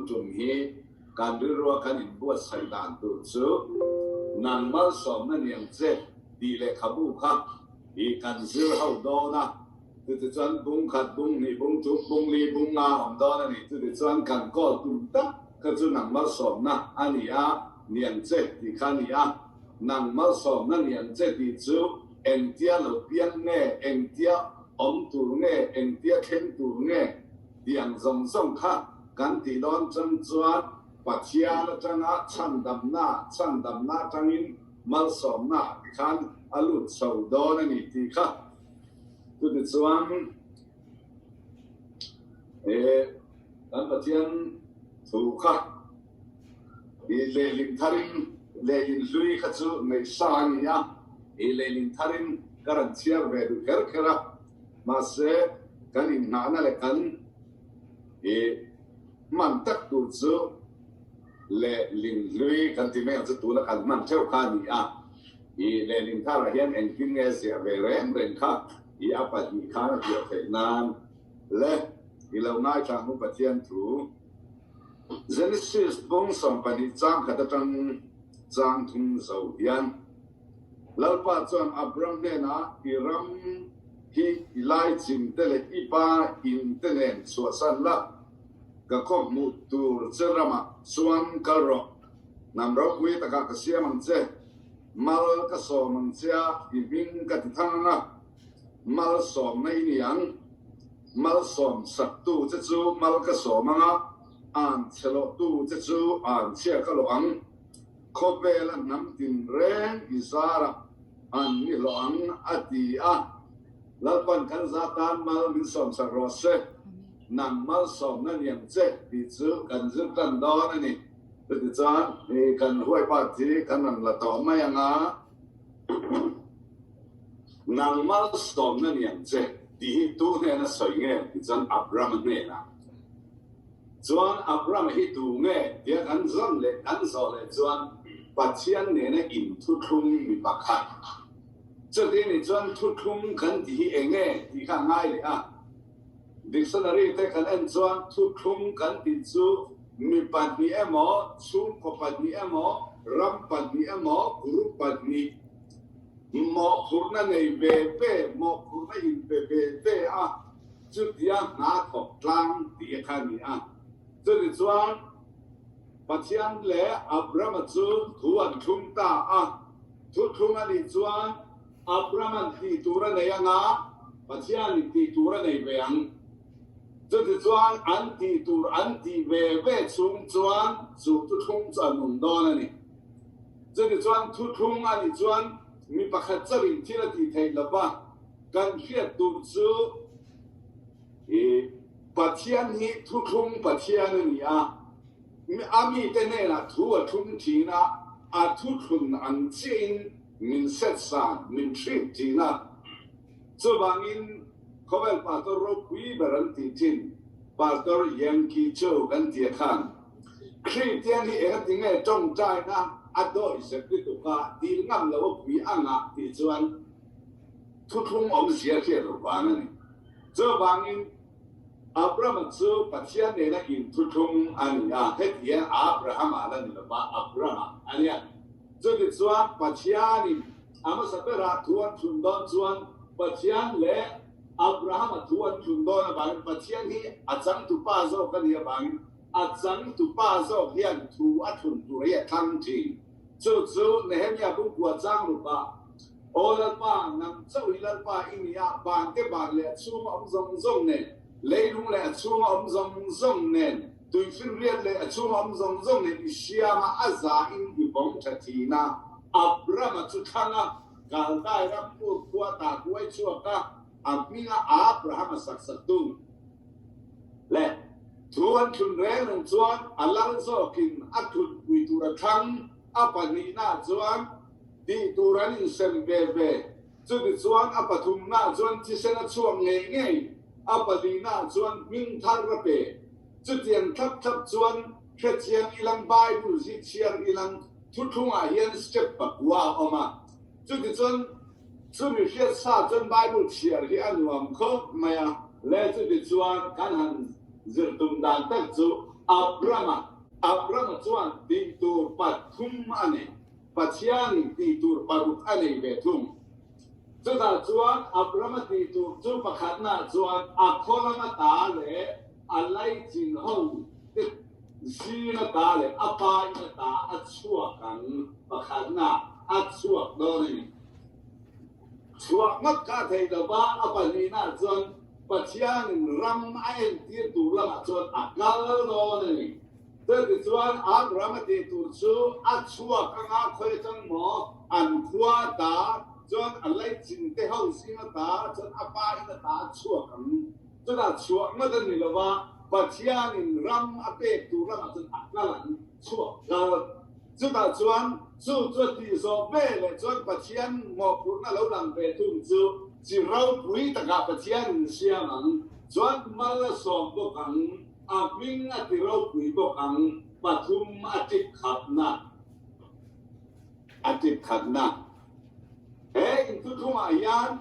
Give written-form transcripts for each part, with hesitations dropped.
tum hi kan rilrua kan inbuatsaih dan tur chu nang malsawmna niang che tih lehkhabu kha i kan zir ho dawn a. Chutichuan bung khat, bung hnih, bung thum, bung li, bung nga awm dawn a ni. Chutichuan kan kawl tum tak kha chu nang malsawmna a ni a, niang che tih kha a ni a. Nang malsawmna niang che tih chu engtia lo piang nge, engtia awm tur nge, engtia thleng tur nge tih ang zawng zawng kha kan tih dawn chang chuan Pathian atanga chhandamna, chhandamna atangin malsawmna tikhan a lut chho dawn a ni tih kha. Chutichuan he kan Pathian thu kha i lehlin tharin lehlin hlui kha chu neihsa a ni a, i lehlin tharin ka rawn chhiar ve duh kher kher a, mahse kan inhnahna leh kan i hman tak tur chu lehlin hlui kan ti mai ang chu tuna kan hman theuh kha a ni a. I lehlin tharah hian engtin nge ziah ve reng reng kha i a pahnih khan a piah theih nan le i lo ngaithla hmu Pathian thu Genesis bung 12 chang khat atang chang thum zo hian Lalpa chuan Abram hnenah i ram hi i laichin te leh i pa in te nen chhuahsan la, ka khaw hmuh tur che ramah chuan kal rawh. Hnam ropui takah ka siam ang che, mal ka sawm ang che a, i hming ka ti thang ang a, mal sawmna i ni ang. Mal sawm saktu che chu mal ka sawm ang a, an chhe lawhtu che chu an chhia ka lawh ang. Khawvela hnam tinreng i zarah an ni hlawh ang, a ti a. Lalpan kan za tan mal min sawm sak rawh se, nang malsawmna ni ang che tih chu kan zir tan dawn a ni. Chutichuan i kan huaipat hi kan rawn la tawh mai ang a, Nang malsawmna ni ang che tih hi tu hnena sawi nge tih chuan Abrahama hnenah chuan Abrahama hi tu nge tia kan zawn leh kan zawh leh chuan Pathian nena inthuthlung mi pakhat. Chuti nih chuan thuthlung kan tih hi eng nge tih kha a ngai leh a. Dictionary te kan en chuan thuthlung kan tih chu mi pahnih emaw, chhungkaw pahnih emaw, ram pahnih emaw, group pahnih mawhphurhna nei ve ve, mawhphurhna inpe ve ve a, chutia hna thawk tlang tih kha a ni a. Chutichuan Pathian leh Abrahama chu thu an thlung ta a, thuthlung a nih chuan Abrahama'n tih tur a nei anga, Pathianin tih tur a nei ve ang. Chutichuan an tih tur an tih ve ve chhung chuan chu thuthlung chu a nung dawn a ni. Chutichuan thuthlung a nih chuan mi pakhat chauhin thil a tih theih lo va, kan hriat tur chu i Pathian hi thuthlung Pathian a ni a, a mite hnenah thu a thlung thin a, a thuthlun ang chiahin Min set san, min hrilh thin a. Chuvangin khawvel pastor ropui ber an tih thin, Pastor Yankee Cho kan tia khan, Kristian hi engati nge tawngtaina a dawi zep lutuk a, dil ngam lo a pui ang a tih chuan thuthlung awmzia hriat loh vang a ni. Chuvangin Abrahama chu Pathian nena inthuthlung a ni a, heti hian Abrahama la ni lova, Abrama a nia. Chutichuan Pathianin a hmasa berah thu an thlun dawn chuan Pathian leh Abrahama thu an thlun dawn avangin Pathian hi a changtupa zawk a nih avangin a changtupa zawk hian thu a thlun tur hi a thlang thin. Chu chu Nehemia bungkua chang rukah, Aw Lalpa, nang chauh hi Lalpa i ni a, van te van leh a chhunga awm zawng zawng nen, leilung leh a chhunga awm zawng zawng nen, Tuifinriat leh a chhunga awm zawng zawng nen i siam a, a za in i vawng tha thin a. Abrama chu thlang a, Kaldai ram Ur khua ta huai chhuak a, a hminga Abrahama sak sak tu leh thu an thlun reng reng chuan a lal zawkin a thunpui tur a thlang, a pahnihnaah chuan tih tur an insem ve ve. Chutichuan a pathumnaah chuan thisen a chhuak ngei ngei, a palinaah chuan hming thar a pe. Chutiang thlap thlap chuan hrechiang ilang Bible hi chhiar ilang thuthlungah hian step pakua a awm a. Chutichuan chumi hriat sa chuan Bible chhiar hi a nuam khawp mai a. Le chutichuan kan han zir tum dan tak chu. Abrama, Abrama chuan tih tur pathum a nei. Pathianin tih tur paruk a nei ve thung. Chutah chuan Abrama tih tur chu pakhatnaah chuan a khaw lama ta leh a laichin ho te zinga ta leh a pa ina ta a chhuak ang pakhatnaah a chhuak dawn a ni. Chhuah ngawt kha a theih lo va, a pahnihnaah chuan Pathianin ram a entir tur lamah chuan a kal dawn a ni. Chutichuan Abraham a tih tur chu a chhuak anga khawi atang maw an khua ta chuan a laichin te ho zing ata chuan a pa in ata a chhuak ang. Chutah chhuah ngawt a ni lo va, Pathianin ram a pek tur lamah chuan a kal ang, chhuak kal. Chutah chuan chu chu a tih zawh ve leh chuan Pathian mawhphurhna lo lang ve thung chu chi ropui takah Pathianin siam ang, chuan mal a sawm bawk ang. A hming a ti ropui bawk ang, pathum a tip khatna a tip khatna. He inthuthungah hian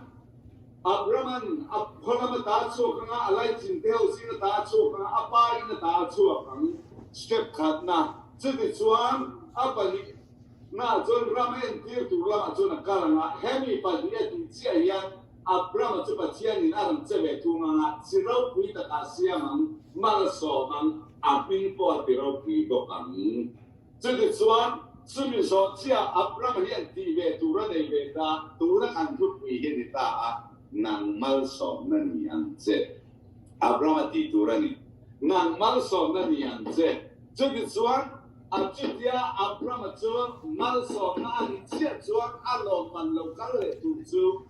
Abraham-a'n a khaw lam a ta chhuak anga, a laichin te ho zing a ta chhuak anga, a pa in a ta chhuak ang, step khatna. Chutichuan a pahnihna chuan ram a entir tur lamah chuan a kal anga, hemi pahnih a tih chiah hian Abrama chu Pathianin a rawn che ve thung ang a, chi ropui takah a siam ang, mal a sawm ang, a hming pawh a ti ropui bawk ang. Chutichuan, chumi zawh chiah Abrama hian tih ve tur a nei ve ta, tuna kan thupui hi a ni ta a, Nang malsawmna ni ang che. Abrama tih tur a ni, Nang malsawmna ni ang che. Chutichuan, a chutia Abrama chu malsawmna a ni chiah chuan a lawmman lo kal leh tur chu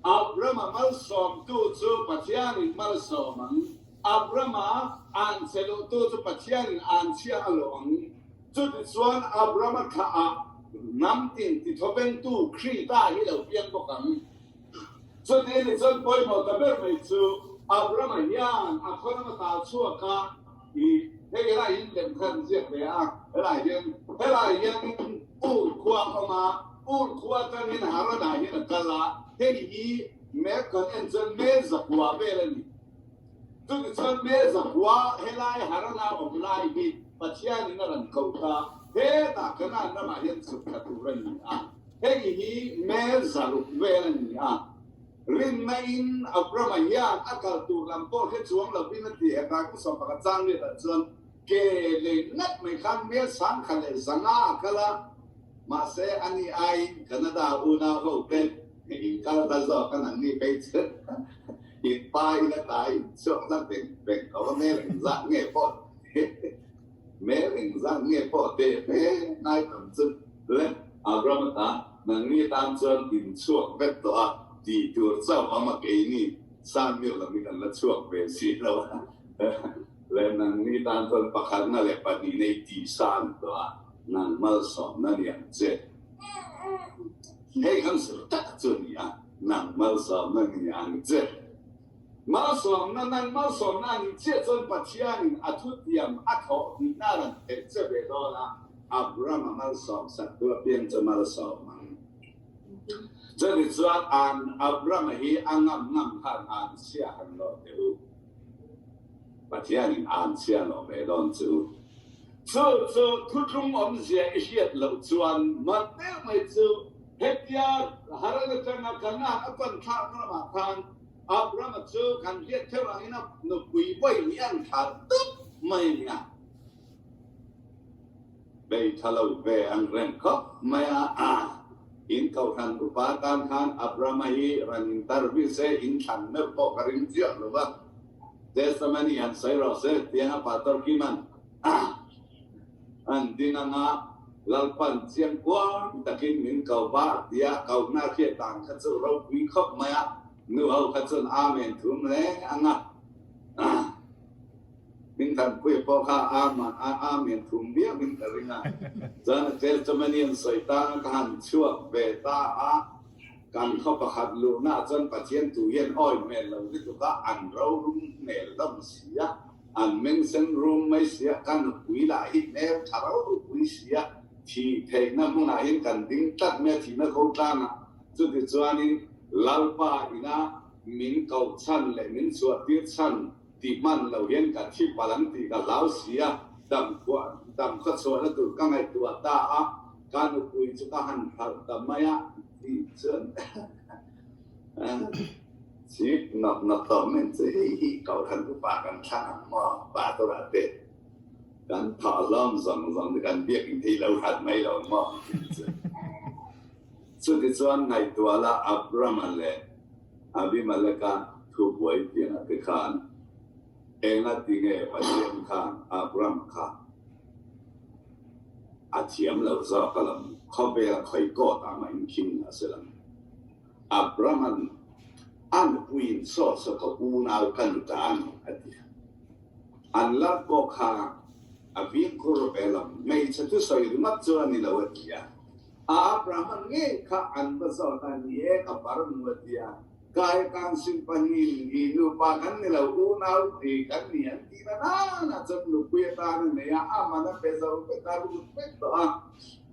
Abrama malsawmtu chu Pathianin malsawm ang. Abrama anchhe luhtu chu Pathianin anchhia a lawh ang. Chutichuan Abrama thlahah hnam tin tithawvengtu Krita hi lo piang bawk ang. Chuti ni chuan pawimawh ta ber mai chu Abrama hian a khaw lama tal chhuak a, i hei helai hian lem kha an ziak ve a, helai hian helai hian Ur khua a awm a, Ur khua atangin Haran-ah hian a kal a, hei hi map kan en chuan mel zakua vel a ni. Chutichuan mel zakua helai Haran-a awm lai hi Pathianin a rawn koh ta, hetah Kanaan ramah hian chhuk thla tur a ni a, hei hi mel zaruk vel a ni a. Rinna in Abraham-a hian a kal tur lam pawh hre chuang lovin a ti hetah kum 11 chang riatah chuan Ke lei ngat mai khan mel sangkhat leh zanga a kal a, mahse ani aiin Canada unau ho te in kal ta zawk a, nangni phei chu in pa in a ta in chhuak hla veng veng ko a, mel engzat nge pawh mel engzat nge pawh teh fe ngai tam chu le Abraham ta nangni tan chuan in chhuak vek tawh a tih tur chauh awm a, keini san meuh lo hi kan la chhuak ve si lo a. Leh nangni tan chuan pakhatna leh pahnihna i tihsa a ni tawh a, nang malsawmna ni ang che. Hei kan zir tak chu a ni a, nang malsawmna ni ang che. Malsawmna, nang malsawmna a nih chiah chuan Pathianin a thutiam a thawh hnihna a rawn theih che ve dawn a, Abraham-a malsawm sak tu apiang chu malsawm ang. Chutichuan an Abraham-a hi a ngam ngam khan an chhia han lawh teh u. Pathianin an chhia lo ve dawn chu. Chu chu thutlung awmzia i hriat loh chuan mak deuh mai chu hetia Haran atanga Kanaan a pan thlak ramah khan Abrahama chu kan hriat theuh angin a nupui vawi hi an thlah dup mai a nia. Bei tha lo ve an reng khawp mai a. In kohhran upa tan khan Abrahama hi ran interview se in thlan meuh pawh ka ring chiah lo va. Testimony han sawi rawh se tiang a Pastor Kiman an ding anga Lalpan chiang kuang takin min ko va tia kohna hriat dan kha chu ropui khawp mai a. Nu ho kha chuan Amen thum reng anga. Min thanpui pawh kha Amen thum viau in ka ring a. Chuan testimony an sawi tan ka han chhuak ve ta a, kan khaw pakhat luhna ah chuan Pathian tu hian awi hmel lo lutuk a, an ro rum hmel hlawm si a, an meng sen rum mai si a, ka nupui lah hi hmel tha ropui si a, thih theihna hmunah hian kan ding tlat mai a, thihna kho tlangah. Chutichuanin Lalpa ina min koh chhan leh min chhuahtir chhan, Ti hman lo hian ka thi palh ang tih ka hlau si a. Dam khuah dam khaw chhuahna tur ka ngaihtuah ta a, ka nupui chu ka han hralh ta mai a tih chuan chip nawk nawk tawh men chu hei hi Kohhran upa kan thlang ang maw pa turah te kan thawh hlawm zawng zawng te kan biak in thei lo hrat mai lo maw tih chu chutichuan ngaihtuah la Abrama leh Abimeleka thubuai pianah te khan Enga tinge Pathian khan Abram kha a thiam lo zawk a lam khawvel khawi kawt ah mah in khing a si lam. Abraman a nupui in saw saw ka unau ka nu ta a ni a ti a. An lar pawh kha a fimkhur ve lam hmeichhe thusawi ringawt chu a ni lo a ti a. A Abraman ngei kha an va zawt a ni e ka farnu a ti a. Kai kan sim pahnih i nupa kan ni lo, unau i kan ni an tih na nana chuan nupui atan a nei a, a man a pe zo vek a, rut vek tawh a,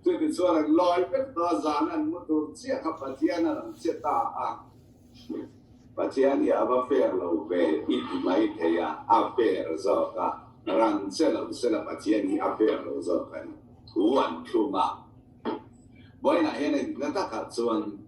chutichuan an lawi vek tawh a, zan an mu tur chiah kha Pathian a rawn che ta a, Pathian hi a va fair lo ve i ti mai thei a, a fair zawk a, ran che lo sela Pathian hi a fair lo zawk a ni, thu an thlum a, vawiinah hian engtikna takah chuan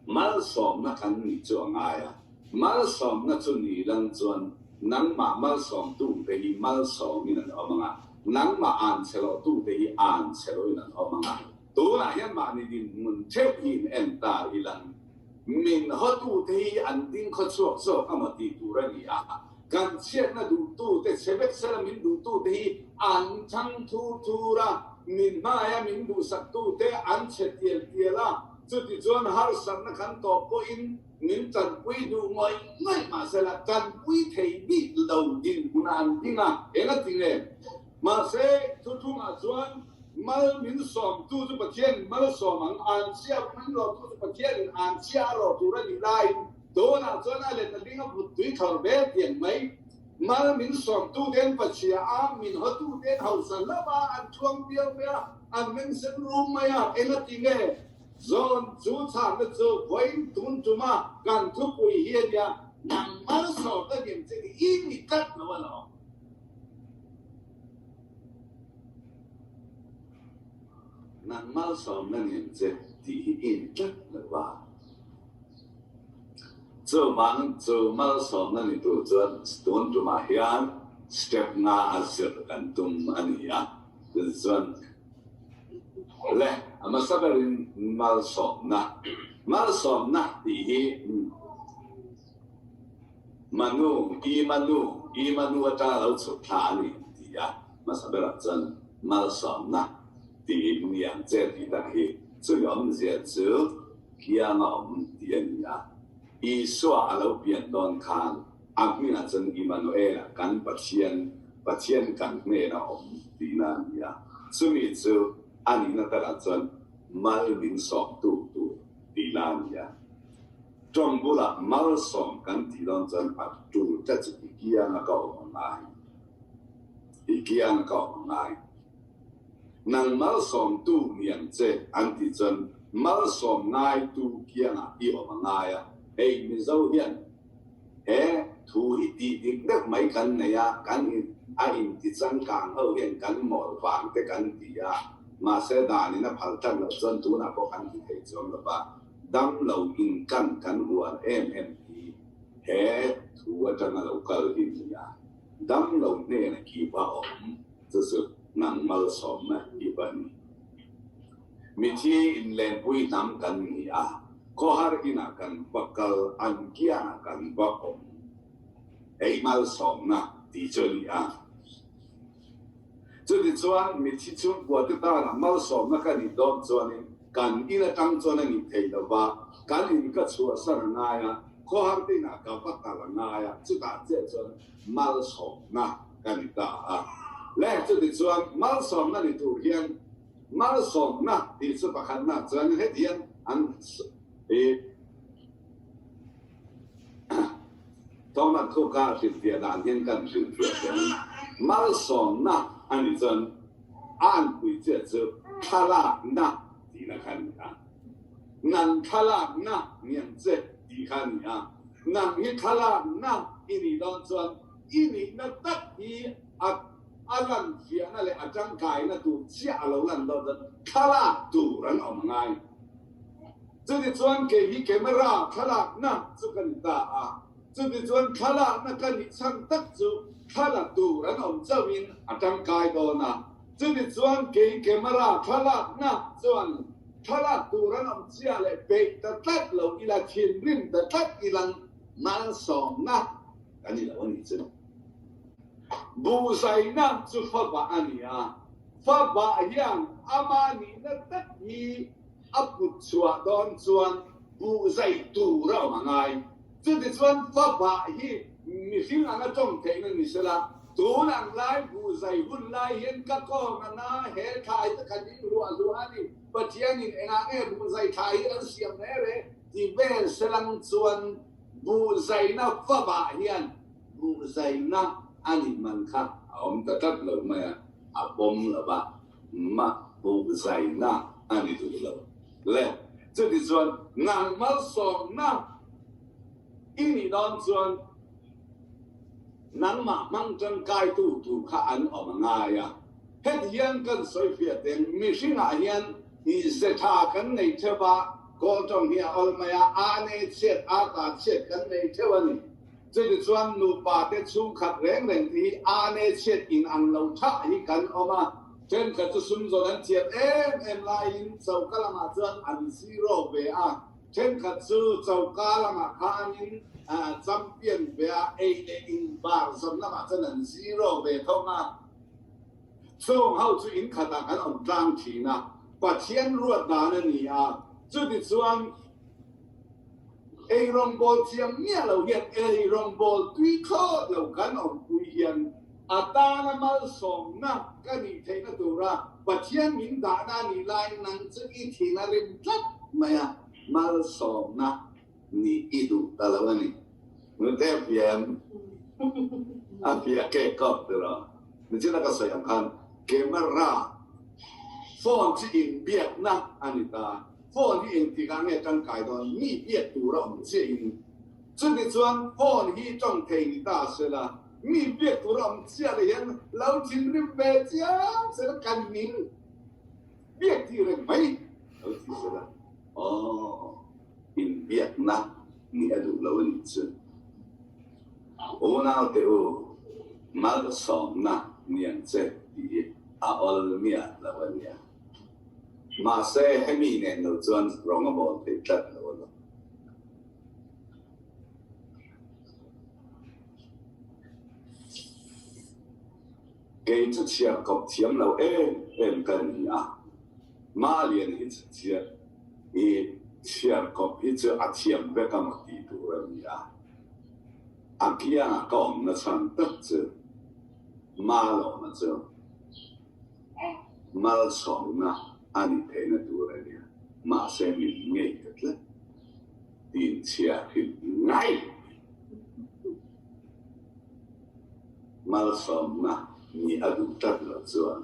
Malsawmna kan nih chu a ngai a, malsawmna chu ni lang chuan nangmah malsawmtute hi malsawmin an awm ang a, nangmah an chhe lohtute hi an chhe loin an awm ang a. Tunah hian mahni dinhmun theuh hi in en ta ilang min hawtute hi an ding khawchhuak zawk amaw tih tur a ni a, kan chhiatna duhtute, chhe vek sela min duhtute hi an thang thur thur a, min hmaia min duhsaktute an chhe tial tial a. Chutichuan harsatna kan tawh pawhin min tanpui duh ngawih ngawih mahsela tanpui thei bik lo dinhmun ah an ding a, eng a ti nge? Mahse, thuthungah chuan mal min sawmtu chu Pathianin mal sawm ang, an chhia min rawhtu chu Pathianin an chhia a rawh tur a nih laiin tunah chuan a let a ding a vut tui thawr ve tiang mai. Mal min sawmtu ten Pachhia a, min hawtu ten hausa hlauh a, an thuang piau mai a, an meng sen rum mai a, eng a ti nge? Zawn chu chhakna chu vawiin tun tuma kan thupui hi a nia, nang malsawm ka dim che hi i ni tlat lo a lo. Nang malsawmna nen che tih hi i ni tlat lo a. Chuvang chu malsawmna ni tur chuan tun tumah hian step nga a zir kan tum a ni a, chuan le a hmasa berin malsawmna, malsawmna tih hi Manu, i Manu, i Manu atanga lo chhuk thla a ni an ti a, hmasa berah chuan malsawmna tih niang che tih tak hi chumi awmzia chu Kiang a awm tih a ni a. Isua a lo pian dawn khan a hmingah chuan Immanuela, kan Pathian, Pathian kan hnena awm tihna a ni a. Chumi chu a nihna takah chuan mal min sawmtu tur tihna a ni a. Tawng bulah malsawm kan tih dawn chuan a tul tlat chu i kianga ka awm a ngai. I kianga ka awm a ngai. Nang malsawmtu ni ang che an tih chuan malsawm ngaitu kiangah i awm a ngai a, hei Mizo hian he thu hi tih dik deuh mai kan nei a, kan in a inti changkang ho hian kan mawl vang te kan ti a, mahse danin a phal tlat loh chuan tunah pawh kan ti thei chuang lo va, dam lo in kan kan uar em em hi he thu atanga lo kal hi ni a, dam lo hnena kip a awm. Chu chu nang malsawmna i va ni. Mithi inlenpui hnam kan ni a, khawhar inah kan va kal, an kiangah kan va awm. Hei malsawmna tih chu a ni a. Chutichuan mithi chhungkua te tana malsawmna ka nih dawn chuanin kan in atang chuan a nih thei lo va, kan in ka chhuahsan a ngai a, khawhar te inah ka va kal a ngai a, chutah chiah chuan malsawmna ka ni ta a. Le chutichuan malsawmna ni tur hian malsawmna tih chu pakhatna chuan heti hian an i Thomas Cook-a hrilhfiah dan hian kan hrilhfiah teh ang. Malsawmna a nih chuan a anpui chiah chu thlalakna tihna kha a ni a. Nang thlalakna niang che tih kha a ni a. Nang hi thlalakna i nih dawn chuan i nihna tak hi a. A lan fiahna leh a tangkaina tur chiah a lo lan dawt a, thlalak tur an awm ngai. Chutichuan kei hi camera thlalakna chu ka ni ta a, chutichuan thlalakna ka nih chhan tak chu thlala tur an awm chauhin a tangkai dawn a, chutichuan kei camera thlalakna chuan thlalak tur an awm chiah leh peih ta tlat lo ila thinrim ta tlat ilang malsawmna ka ni lo a nih chu. Buhzaina chu fapa a ni a, fapa hian ama nihna tak hi a put chhuah dawn chuan buhzai tur a awm a ngai. Chutichuan fapa hi mihring anga tawng theihna ni sela, tun ang lai buhzai hun lai hian ka kawng a na, he thlai te kha ding hluah hluah a ni, Pathianin engah nge buhzai thlai hi an siam reh reh ti vel selang chuan buhzaina fapa hian Buhzaina a nih man kha a awm ta tlat lo mai a, a pawm lo va, mah buhzaina a ni duh lo le. Chutichuan nang malsawmna i nih dawn chuan nangmah hmang tangkaitu tur kha an awm a ngai a. Heti hian kan sawi fiah teng, mihringah hian ze tha kan nei theuh va, kawl tawng hi a awl mai a, a ne chhiat, a ta chhiat kan nei theuh a ni. Chutichuan nupa te chhungkhat reng reng te hi a ne chhiat in ang lo thah hi kan awm a, thenkhat chu sum zawn an thiam em em laiin choka lamah chuan an zero ve a, thenkhat chu choka lamah khanin champion ve a, ei leh in bar zawn lamah chuan an zero ve thawng a. Chawng ho chu in khatah kan awm tlang thin a, Pathian ruat dan a ni a, chutichuan Ei rawngbâwl thiam miah lo hian ei rawngbâwl tui thlawt lo kan awmpui hian a tâna malsawmna ka nih theihna tura Pathian min dahna a nih laiin nang chu i thin a rim tlat mai a, malsawmna nih i duh ta lo a ni. Nute a fiah em? A fiah kek kawp tiraw? Nichina ka sawi ang khan camera phone chu inbiakna a ni ta. Phone hi engtikah nge tangkai dawn? Mi biak tur a awm chiah in. Chuti chuan phone hi tawng thei ni ta sela, mi biak tur a awm chiah leh hian lo thinrim ve chiang sela kan ning biak tih reng mai lo ti sela. Aw, inbiakna nih a duh lo a nih chu. Unaute u, malsawmna niang che tih hi a awl miah lo a nia. Mahse, hemi nen lo chuan rawng a bawl thei tlat lo a lo. Kei chu chhiar kawp thiam lo em em ka ni a, Malian hi chu chhiar i chhiar kawp hi chu a thiam vek a maw tih tur a ni a. A kiangah ka awmna chhan tak chu Malawma chu Malsawmna a nih theihna tur a nia, mahse min ngei ta tlat tiin chhia hrilh ngai. Malsawmna nih a duh tlat loh chuan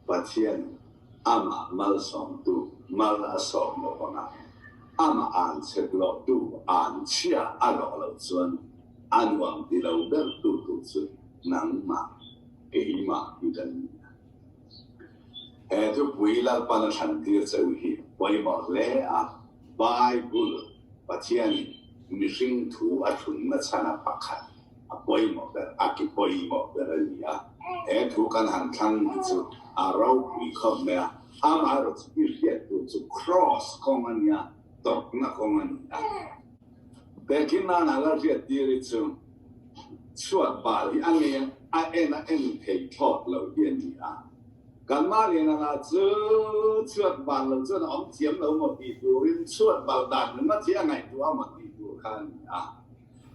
Pathian amah malsawmtu mal a sawm lo vang a, amah an chhet lawhtu an chhia a lawh loh chuan a nuam ti lo bertu tur chu nangmah Keimah hi kan ni a. He thupui Lalpan a thlantir che u hi pawimawh hle a, Bible, Pathianin mihring thu a thlunna chhana pakhat a pawimawh ber, a ki pawimawh ber a ni a. He thu kan han thlang hi chu a ropui khawp mai a, amaherawh chu i hriat tur chu Kraws kawng a nia, tawpna kawng a ni a. Tehkhin nana la hriattir hi chu chhuat bal hi a nge a en a en thei thlawt lo hi a ni a. Kan Mariana lah chu chhuat bal lo chuan a awm thiam lo maw tih turin chhuat bal dan ringawt hi a ngaihtuah maw tih tur kha a ni a.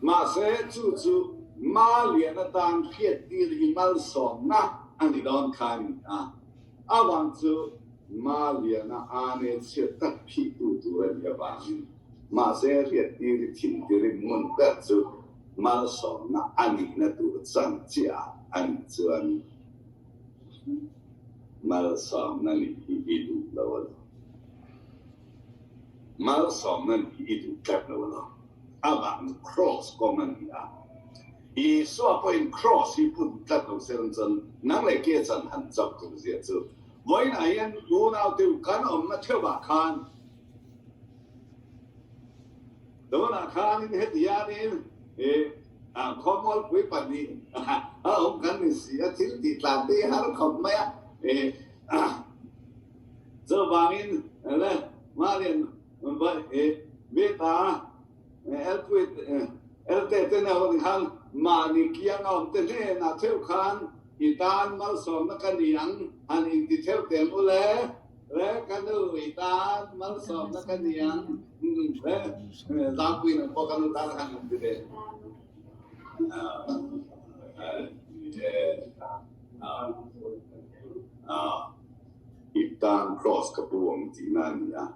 Mahse chu chu Maliana tan hriattir hi malsawmna a ni dawn kha a ni a. Avang chu Maliana ane chhiat tak phihtu tur a nih avangin Mahse, hriattir i thintirin hmun ber chu malsawmna a nihna tur chan chiah a nih chuan malsawmna nih hi i duh lo a lo. Malsawmna nih hi i duh tlat lo a lo. Amah chu Kraws kawng a ni a. Isua pawhin Kraws hi put tlat lo se rang chuan nang leh ke chan han chauh tur zia chu vawiinah hian unaute u kan awmna theuhah khan tunah khanin heti hianin khawmualpui pahnih a awm kan ni si a, thil tih tlan te hi har khawp mai a. Chuvangin le Marian Beta Elte te neuh ni khan mahni kiang a awm te hnenah theuh khan i tan malsawmna ka ni ang han inti theuh teng u le, le ka nu i tan malsawmna ka ni ang le Zangpui nang pawh ka nu tan han inti ve. I tan cross ka pu ang tihna a ni a.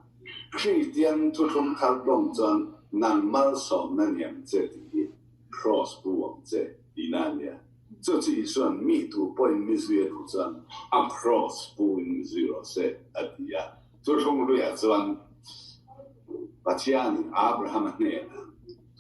Kristian thuthlung thar tawng chuan nang malsawmna niam che tih hi Kraws pu ang che tihna a nia. Chu chu Isua'n mi tu pawhin mi zui a duh chuan a kraws pu in mi zui rawh se a ti a. Thuthlung hluiah chuan Pathianin Abrahama hnenah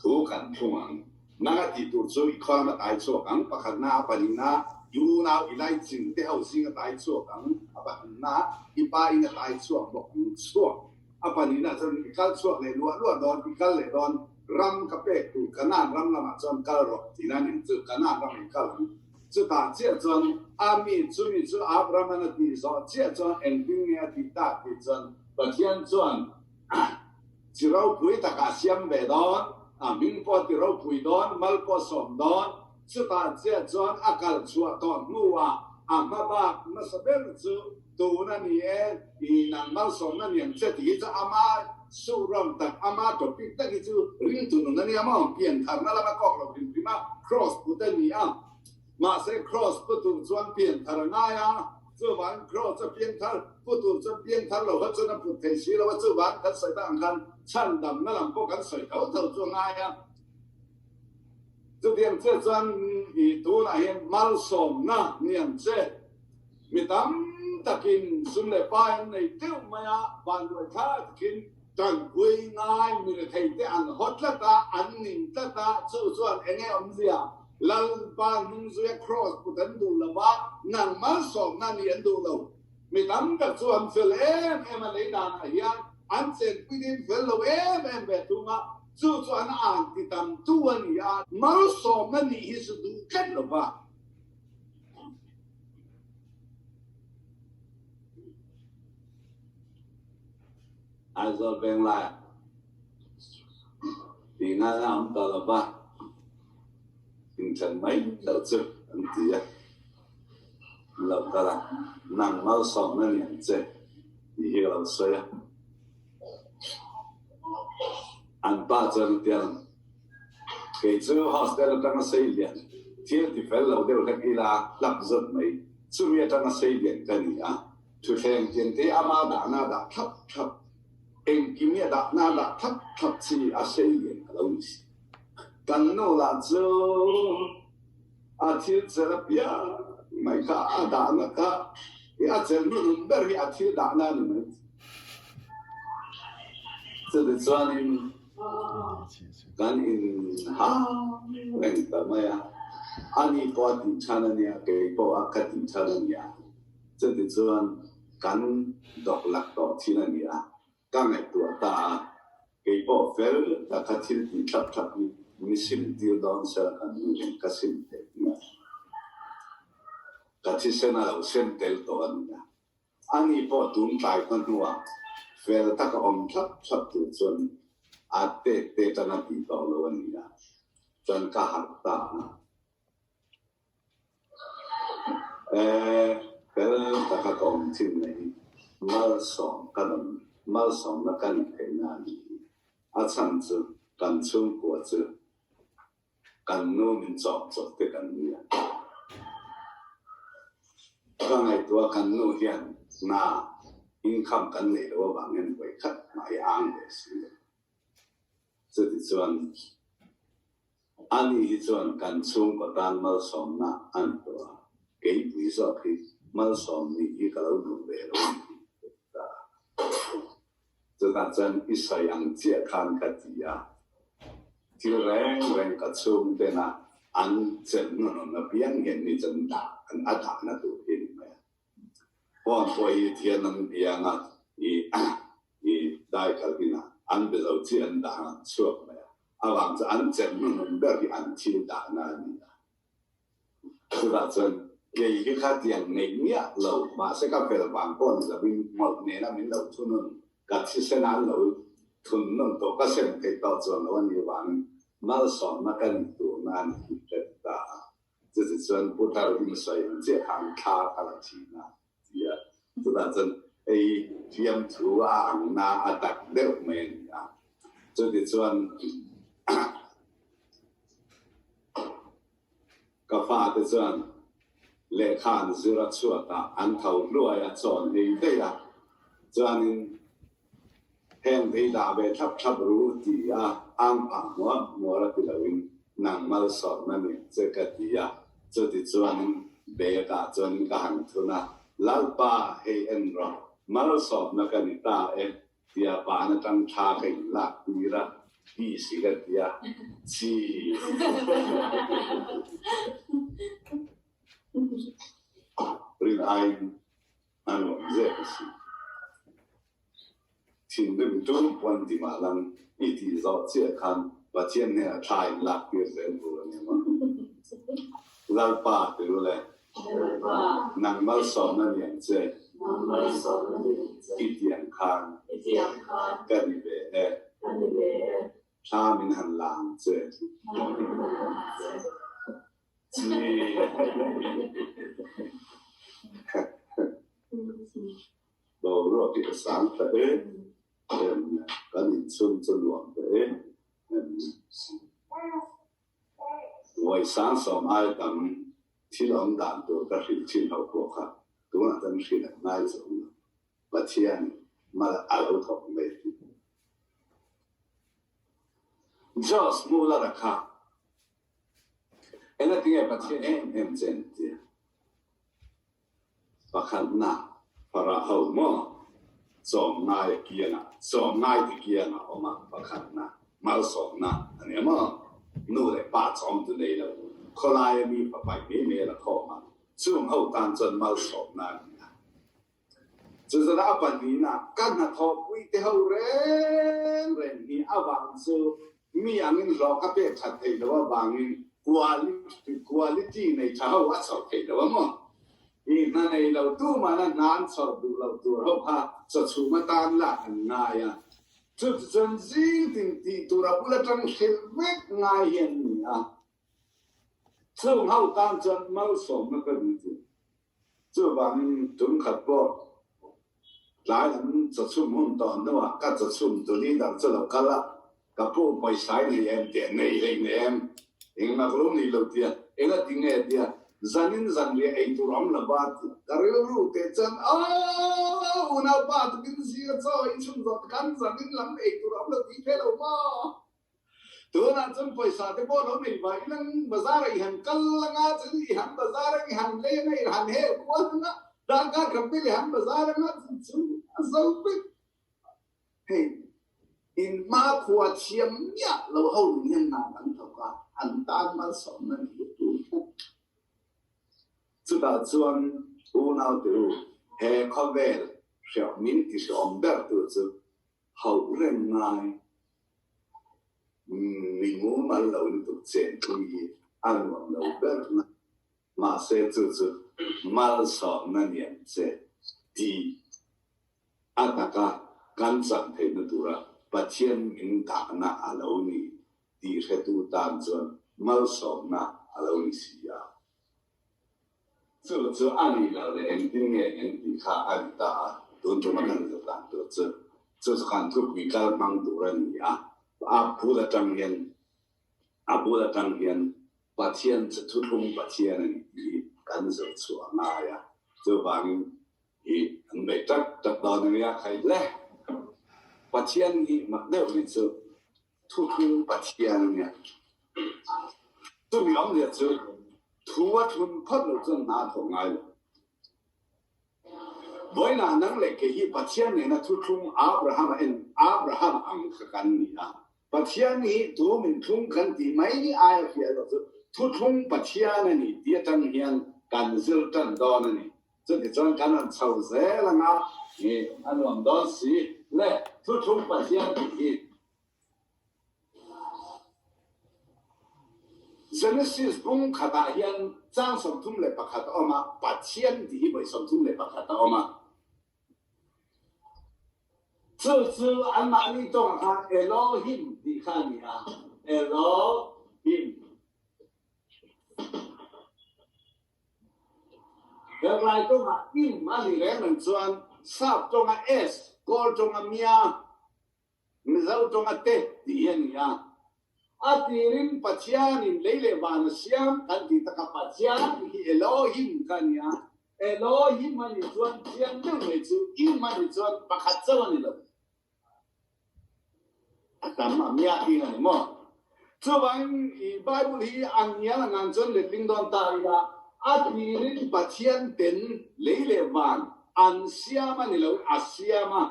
thu kan thlung ang. Nang a tih tur chu i khaw lam a tai chhuak ang, pakhatna a pahnihna i unau i laichin te ho zing a tai chhuak ang, a pahnihna i pa in a tai chhuak bawk ang, chhuak a pahnihna chuan i kal chhuak leh luah luah dawn, i kal leh dawn, ram ka pek tur Kanaan ram lamah chuan kal rawh tihna nen chu Kanaan ram i kal ang. Chutah chiah chuan a mi chumi chu Abraham-an a tih zawh chiah chuan engtin nge a tih tak tih chuan Pathian chuan Chi ropui takah siam ve dawn, a hming pawh ti ropui dawn, mal pawh sawm dawn. Chutah chiah chuan a kal chhuah tawh hnuah a hma bak nasa ber chu tun a ni e, i nang malsawmna niang che tih hi chu ama suh rawng tak, ama topic tak hi chu ringtu nun a nia maw? Piantharna lama kawk lo hrim hrim a, Kraws put a ni a. Mahse Kraws pu tur chuan pianthar a ngai a. Chuvangin Kraws a piangthar, pu tur chuan piangthar lo kha chuan a put thei si lo a, chuvangin kan sawi tak ang khan chhandamna lam pawh kan sawi tho tho chu a ngai a. Chutiang chiah chuan i tunah hian malsawmna ni ang che. Mi tam takin sum leh pai an nei deuh mai a, vanduai thla takin tanpui ngai mi rethei te an haw tlat a, an ning tlat a, chu chuan eng nge awmzia? Lalpa hnungzuia kraws put an duh lo va, nang malsawmna nih an duh lo. Mi tam tak chu an fel em em a, lei danah hian an chenpui ding fel lo em em ve thung a, chu chu an an ti tam tu a ni a. Malsawmna nih hi chu duh tlat lo va. Aizawl Venglai tih ngaina a awm ta lo va. Inthlan mai loh chu an ti a, lo kal a, nang malsawmna ni ang che tih hi ka lo sawi a. An pa chuan a ti ang, Kei chu hostel atanga sei lian, thil ti fel lo deuh hlek ila hlap zawt mai, chumi atanga sei lian ka ni a, thutthleng tiangte ama dahna dah thlap thlap, engkim hi a dahna dah thlap thlap chi a sei lian ka lo ni si. Kan nu lah chu a thil chelh apiang mai kha a dahna kha i a chelh hnuhnun ber hi a thil dahna a ni mai. Chutichuanin kan inhau reng ta mai a, ani pawh a tih chhan a nia, kei pawh a ka tih chhan a nia. Chutichuan kan dawk lak tawh thin a ni a. Ka ngaihtuah ta a, kei pawh fel taka thil tih thlap thlap hi mi sim tir dawn sela kan nu hian ka sim theih nia. Ka thisen a lo sem tel tawh a nia. Ani pawh tun tlai hma hnuah fel taka awm thlap thlap tur chuan a tet te tang a tih tawh lo a nia. Chuan ka harh ta a. Fel taka ka awm thin na hi malsawm ka rawn malsawmna ka ni theihna a ni hi. A chhan chu kan chhungkua chu kan nu min chawp chawp te kan ni a. Ka ngaihtuah kan nu hian hna income kan neih loh avangin vawikhat mah hi a ang ve si lo. Chutichuan Ani hi chuan kan chhungkaw tan malsawmna a ni tawh a, keipui zawk hi malsawm nih hi ka lo duh ve lo a ni tih ka hre ta. Chutah chuan i sawi ang chiah khan ka ti a, thil reng reng ka chhungtena. An chenna piang hian mi chu an dah an a dahna tur hi a ni mai a. Phone pawh hi thian an biang a, i i daikal inah an be lo chi an dah an chhuak mai a. Avang chu an chenna ber hi an thil dahna a ni a. Chutah chuan kei hi kha tiang neih miah lo, mahse ka fel vang pawh ni lovin hmawlh nena min lo thunun, ka thisen an lo thunun tawh, ka sem theih tawh chuan lo a nih vangin malsawmna ka nih turna a ni hi ka ti ta a. Chuti chuan putar insawi ang chiah khan thla ka la thin a, ti a. Chutah chuan hei fiamthu a ang na a tak deuh mai a ni a. Chuti chuan Ka fate chuan lehkha an zir a chhuat a, an tho hluai a, chawn ei daih a, chuanin heng vei dah ve thlap thlap ru ti a, ang phah hmuar hmuar a ti loin nang malsawmna ni che ka ti a, chuti chuanin bag ah chuanin ka han thun a, Lalpa hei en rawh, malsawmna ka ni ta e, Tia pan atang thla ka in lak tir a, ti si ka ti a, chi. Rin aiin a nuam zek a si. Thinrim tum pawn ti mah lang i tih zawh chiah khan Pathian hnenah thla in lak tir zel tur a ni maw? Lalpa ti ru le. Nang malsawmna ni ang che. I tiang khan ka ni ve e. Thla min han la ang che. Chi. Boruak hi a sang ta e. Kan inchhung chu nuam ta e. Vawi 30 ai tam thil awm dan tur ka hrilh thin ho pawh kha tunah chuan hrilh an ngai chu awm lo. Pathian mal a lo thawk mai tih. Josh Muller-a kha engatinge Pathian em em che an tia? Pakhatna, Farah ho maw? Sawmngai a kiangah, sawmngai ti kiangah a awm a, pakhatna, malsawmna a nia maw? Nu leh pa chawm tu nei lo, khawlaia mi papai mai mai a la khawm a, chung ho tan chuan malsawmna a ni a. Chu zana a pahnihna, ka hnathawhpui te ho reng reng hi avang chu Mi angin hlawh ka pek that theih loh avangin quality nei tha ho a chhoh theih loh a maw? I hna nei lo tumah na hna an chhawr duh loh tur ho kha chawchhum atan lak an ngai a. Chu chu chuan zing tin tih tur a bul atang hrilh vek ngai hi an ni a. Chung ho tan chuan malsawmna ka ni chu. Chuvangin tum khat pawh tlai lam chawchhum hun tawh hnuah ka chawchhum tu leader chu lo kal a, ka pu pawisa i nei em tih a nei hlei nei em? Engmah ka lo nei lo tia, enga ti nge tia zanin zanriah ei tur awm lo va tih ka rilru teh chuan Aww unaupa tukin zira chaw i chhun zawh takhan zanin lam ei tur awm lo tih phe lo maw? Tunah chuan pawisa te pawh lo nei vai ilang bazar ah i han kal anga chuan i han bazar ang i han lei anga i han hel kual anga darkar khat vel i han bazar anga chu chu a zo vek. Hei in hmakhua thiam miah lo ho nun hian hna kan thawk a, an tan malsawmna ni hi tur tlat. Chutah chuan unaute u he khawvel hriau min ti hriawm ber tu chu hauh reng ngai mi mumal lo lutuk chenpui hi a nuam lo ber na. Mahse chu chu malsawmna niam che tih a taka kan chak theihna tura Pathian min dahna a lo ni tih hretu tan chuan malsawmna a lo ni si a. Chu chu a nih loh leh engtin nge eng tih kha a ni ta a, tun tuma kan zir dan tur chu chu chu khan thupui kal hmang tur a ni a, a bul atang hian a bul atang hian Pathian chu thuthlung Pathian a ni tih hi kan zir chhuah a ngai a, chuvangin i an beih tak tak dawn a nia khai hle. Pathian hi mak deuh mai chu Thuthlung Pathian a nia. Chumi awmzia chu thu a thun phawt loh chuan hna a thawk ngai lo. Vawiinah nang leh kei hi Pathian nena thuthlung Abraham a en Abraham ang kha kan ni a. Pathian hi thu min thlung kan tih mai aia hriat loh chu Thuthlung Pathian a ni tih atang hian kan zir tan dawn a ni. Chutichuan kan rawn chho zel anga a nuam dawn si le Thuthlung Pathian tih hi. Genesis bung khatah hian chang 31 a awm a, Pathian tih hi vawi 31 a awm a. Chu chu anmahni tawngah khan Elohim tih kha a ni a, Elohim. Hebrai tawngah im a nih reng reng chuan Sap tawnga S, Kawl tawnga Mia, Mizo tawnga te tih hi a ni a. A tirin Pathianin lei leh van a siam kan tih taka Pathian hi Elohim kha a ni a. Elohim a nih chuan chiang deuh mai chu im a nih chuan pakhat chauh a ni lo. A tam a mia king a ni maw? Chuvangin i Bible hi a ngial a ngan chuan letling dawn ta ila, a tirin Pathian ten lei leh van an siam a ni lo, a siam a.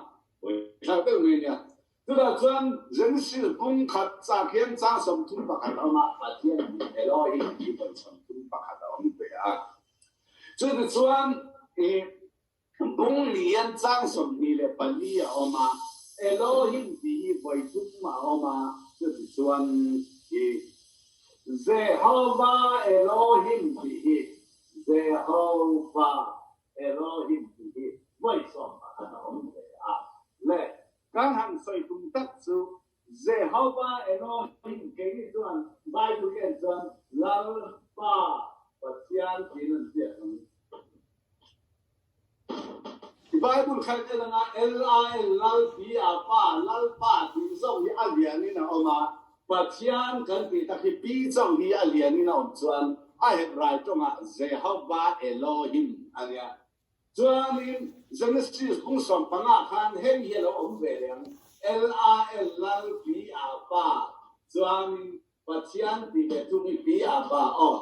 Thlak deuh mai nia. Chutah chuan Genesis bung khat chak hian chang 31 a awm a, Pathian hi Elohim hi vawi 31 a awm ve a. Chutichuan i bung ni hian chang 24 a awm a, Elohim tih hi vawi thum a awm a, chutichuan i Jehovah Elohim tih hi Jehovah Elohim tih hi vawi 11 a awm ve a. Le, kan han sawi tum tak chu Jehovah Elohim keini chuan Bible en chuan Lalpa Pathian tiin an ziak ang. I Bible kha en anga L-A-L Lal P-A Pa Lalpa tih zawk hi a lianin a awm a, Pathian kan tih tak hi P chauh hi a lianin a awm chuan a Hebrai tawngah Jehovah Elohim a nia. Chuanin Genesis bung 15 khan hei hi a lo awm ve leh ang, L-A-L Lal P-A Pa chuanin Pathian tih leh thung hi P-A Pa aw.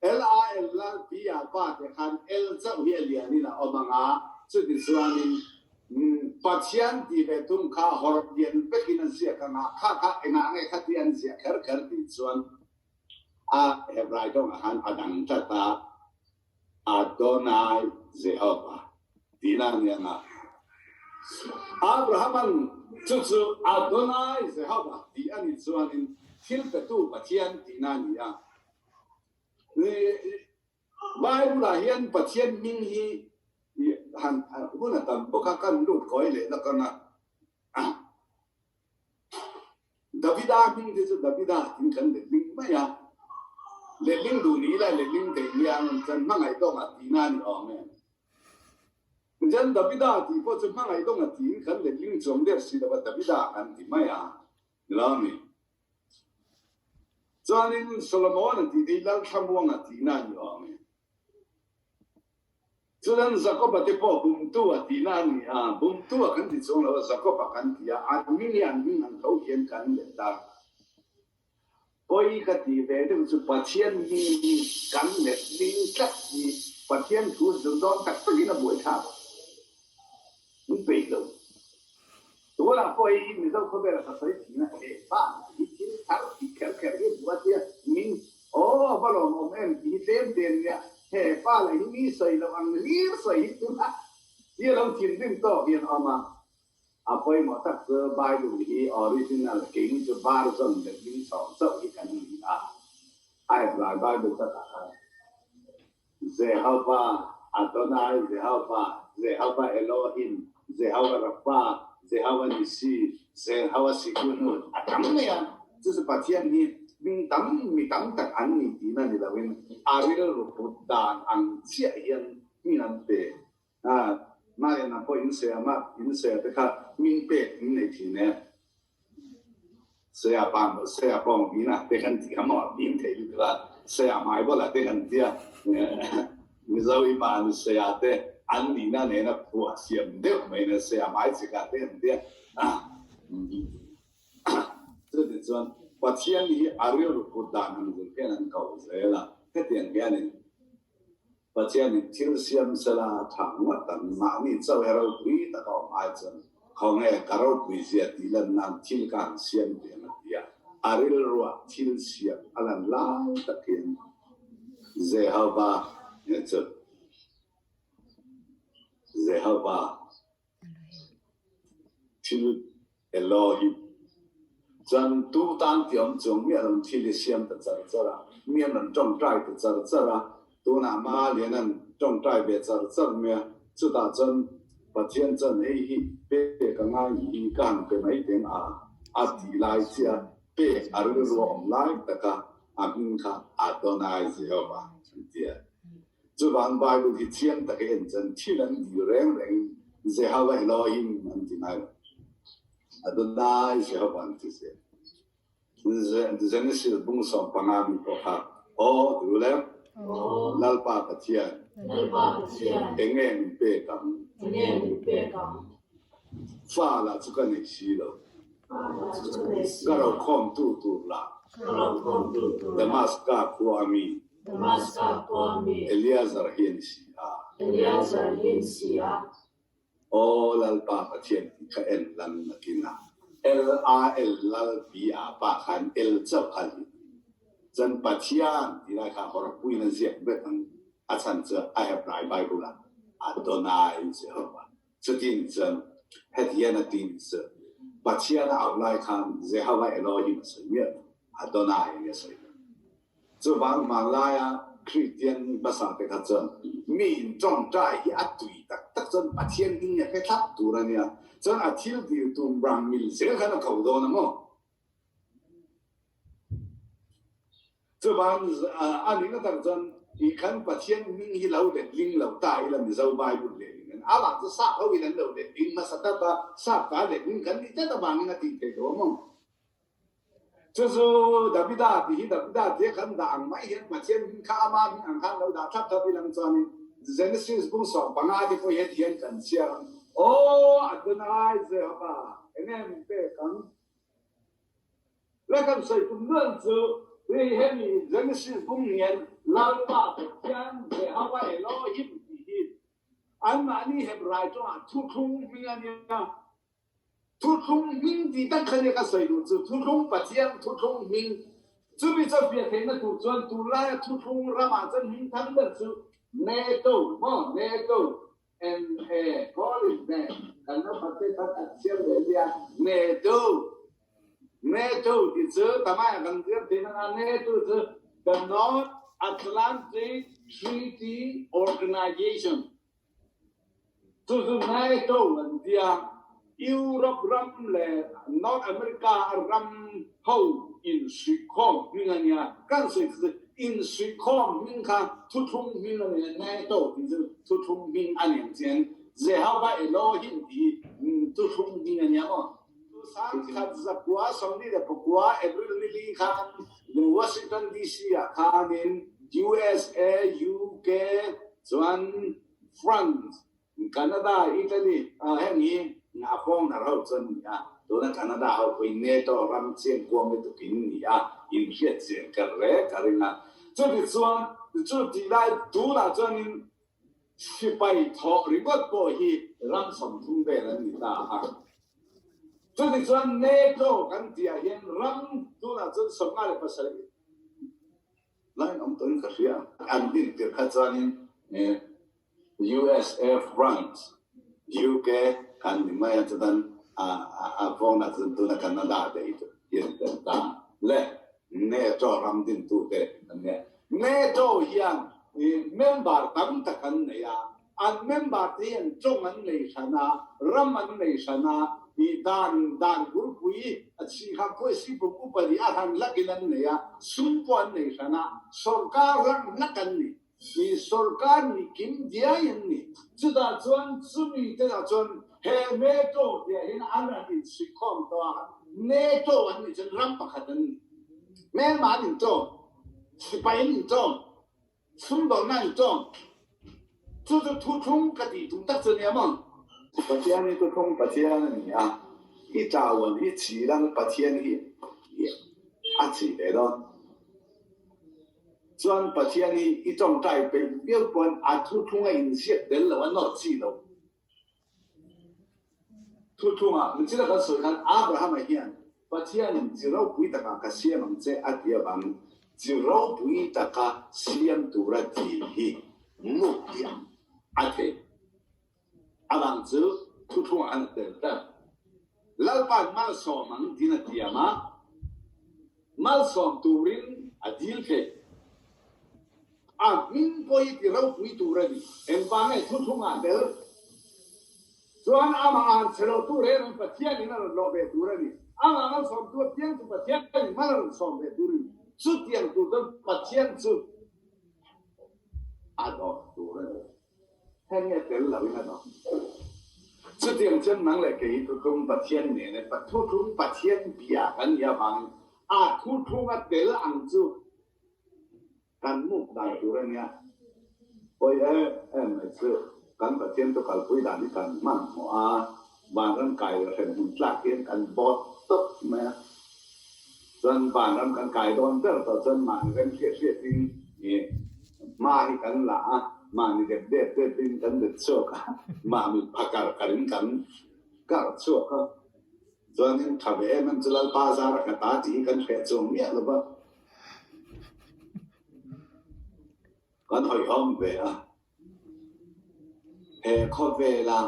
L-A-L Lal P-A Pa tih khan L chauh hi a lianin a awm ang a, chuti chuanin Pathian tih leh thung kha hawrh lian vekin an ziak ang a, kha kha engah nge kha tih an ziah kher kher tih chuan a Hebrai tawngah khan a dang tlat a. Adonai Jehovah tihna a ni ang a. Abraham-a'n chu chu Adonai Jehovah tih a nih chuanin thil petu Pathian tihna a ni a. Bible-ah hian Pathian hming hi han hun a tam bawk a, kan lut kawi leh lawk ang a. Davida hming te chu Davida tiin kan letling mai a, letling duh ni ila letling theih nia ang chuan hmangaih dawnga tihna a ni awm em? Chuan Davida tih pawh chu hmangaih dawnga tiin kan letling chuang der si lova Davida kan ti mai a, ni lo a mi? Chuanin Solomon-a tih te hi Lalthlamuanga tihna a ni awm em? Chuan Jakoba te pawh bumtu a tihna a ni a, bumtu a kan ti chuang lo a, Jakoba kan ti a, an hming hi an hming ang tho hian kan let a. Pawi ka tih ve deuh chu Pathian hming hi kan let ding tlat hi Pathian thu zir dawn tak takin a buaithlak min peih lo. Tunah pawh hei hi Mizo khawvela ka sawi thin a, he pa hi thil thar tih kher kher hi duh a tia min aw a va lawmawm em tih hi tlem te ania, he pa lah hi mi sawi loh ang hlir sawi hi tuna hi a lo thinrim tawk hian a awm a, a pawimawh tak chu Bible hi original keini chu version leh hming chhawng chauh hi kan ni a, a Hebrai Bible takah khan Jehovah Adonai, Jehovah, Jehovah Elohim, Jehovah Rapha, Jehovah Nissi, Jehovah Sikunu a tam mai a. Chu chu Pathian hi hming tam mi tam tak an ni tihna ni loin a rilru put dan ang chiah hian hming an pe. Mahni pawh in sawi a, mah in sawi te kha hming pek in nei thin e. Saya pa maw saya pawng pinah te kan ti kha maw pin thei lutuk a, saya hmai bulah te kan ti a, Mizo i pa ni saya te an nihna nena phuah siam deuh mai na saya hmai chikah te an ti a. Chutichuan Pathian hi a rilru put dan ang zir hian an ko zel a, hetiang hianin Pathianin thil siam sela a tha ngawt ang, mahni chauh he ropui tak a awm ai chuan khawnge ka ropui zia tih lan nan thil ka han siam tih ang a ti a, a rilruah thil siam a lan lai tak hian. Jehovah nge chu Jehovah thil Elohim chan tu tan ti awm chuang miah lo thil i siam ta char char a, mi an rawn tawngtai ta char char a, tunah Malian an tawngtai ve char char mai a, chutah chuan Pathian chuan hei hi pek a ngai hi ka han pe mai teng a, a ti lai chiah pek a rilru a awm lai taka a hming kha Adonai Jehovah an ti a. Chuvang Bible hi chiang taka en chuan thil an dil reng rengin Jehovah Elohim an ti ngai lo. Adonai Jehovah an ti zel. Genesis bung 15 mi pawh kha aw ti u le Lalpa Pathian enge min pek ang? Fa lah chu ka nei si lo. Ka rokhawmtu tur lah Damaska khua a mi Eleazar hi a ni si a. Aw Lalpa Pathian tih kha en lan nakin a L-A-L Lal P-A pa khan L chauh kha a ni. Cun Pathian ti lai kha horpuiin a ziak bet ang a chan cu a Hebrai Bible ah Adonai Jehovah. Cutin cun hetian a ti mi cu Pathian a auh lai khan Jehovah Elohim a soi miah lo, Adonai in a soi. Cuvang hmanlai ah Kristian hmasa te kha cun mi in ṭawngṭai hi a tui taktak cun Pathian ding a hre thlap tur a nia. Cun a thil dirtu rang mil zel khan a ko dawn a maw? Cuvang a ning a tak cun hi khan Pathian hming hi lo letling lo ta ila Mizo Bible lehling in amah cu sap ho in an lo letling hmasa tat a, sap ka letling kan nih tlat avangin a ti thei lo a maw? Cucu Davida ti hi Davida tia kan dah ang mai hian Pathian hming kha amah hming ang khan lo dah thlap thlap ilang chuanin Genesis bung 15 te pawh hi heti hian kan chhiar ang. Aw Adonai Jehovah, enge min pek ang? Le kan sawi tum nual chu hei hemi Genesis bung hian Lalpa Pathian Jehovah Elohim ti hi anmahni Hebrai tawngah thuthlung hming a nia. Thuthlung hming ti tak kha nia ka sawi duh chu Thuthlung Pathian Thuthlung hming. Chumi chu fiah theihna tur chuan tunlaia Thuthlung ramah chuan hming thang ber chu NATO maw NATO N-A call it ne kan lo khat te khat an siam ve nia NATO NATO ti chu tamai ah kan dir ti na NATO chu the North Atlantic Treaty Organization. Cucu NATO an ti a, Europe ram le North America ram ho insuihkhawm hming a nia. Kan sawi chu insuihkhawm hming kha thuthlung hming a nia, NATO tih chu thuthlung hming a ni ang chian. Jehovah Elohim tih hi thuthlung hming a nia maw? 1949 April nili khan Washington DC ah khanin USA, UK, chuan France, Canada, Italy heng hi a fawngthar ho chu an ni a. Tuna Canada ho pawhin NATO ram chiangkuang lutuk in ni a, inhriat chian ka rek a ring a. Chutichuan, chu tih lai tunah chuanin Sipai thawh ringawt pawh hi ram 30 vel an ni ta a. Chutichuan NATO kan tihah hian ram tunah chuan 57 lain awm tawhin ka hria. An din tir kha chuanin USA, France, UK kan ni mai a, chutan a vawnah chuan tuna Canada te hi chu hian tel ta le. NATO ram dintute an nia. NATO hian member tam tak an nei a, an member te hian tawng an nei hran a, ram an nei hran a, i dan dan bulpui a chhi kha khuaisi buk upa nih a hran hlakin an nei a, sum pawh an nei hran a, sorkar hlak hlak an ni. I sorkar nih kim diai an ni. Chutah chuan chumi te ah chuan he NATO tiah hian an rawn insuihkhawm tawh a, NATO an nih chuan ram pakhat an ni. Hmelma an intawm, sipai an intawm, sumdawnna an intawm. Chu chu thuthlung ka tih tum tak chu a nia maw? Pathian hi thuthlung Pathian a ni a, i tauan hi chhilang Pathian hi a chhi ve dawn. Chuan Pathian hi i tawngtai peih viau pawn a thuthlung a inziak tel lo, a nawr chi lo. Thuthlungah, michila kan sawi khan Abrahama hian Pathianin chi ropui takah ka siam ang che a ti avangin. Chi ropui taka siam tura dil hi mukhiam a thei. Avang chu thuthlung an tel tlat. Lalpa'n malsawm ang tiin a tiam a, malsawm turin a dil thei. A hming pawh hi ti ropui tur a ni. Engvang nge thuthlungah tel chuan amah an chhe lo tur reng ang Pathianin a rawn lawh ve tur a ni. Amah malsawmtu apiang chu Pathianin mal a rawn sawm ve tur a ni. Chutiang tur chuan Pathian chu a dawh tur a ni. Heng nge tel lo in a dawh. Chutiang chuan nang leh kei hi thuthlung Pathian nen e, thuthlung Pathian bia kan nih avangin a thuthlunga tel ang chu kan muk dan tur a nia. Pawi em em mai chu kan Pathian chu kalpui dan hi kan hmanhmawh a, vanram kai leh hremhmun tlak hian kan bawt tawp mai a. Chuan vanram kan kai dawn ber tawh chuan mahni rem hriat hriatin ih hma hi kan la a, mahni dep dep depin kan dep chhuak a, mahni phakar karin kan kar chhuak a. Chuanin tha ve em em chu Lalpa zara ka ta tih hi kan hreh chuang miah lo va. Kan hawihhawm ve a, he khawvela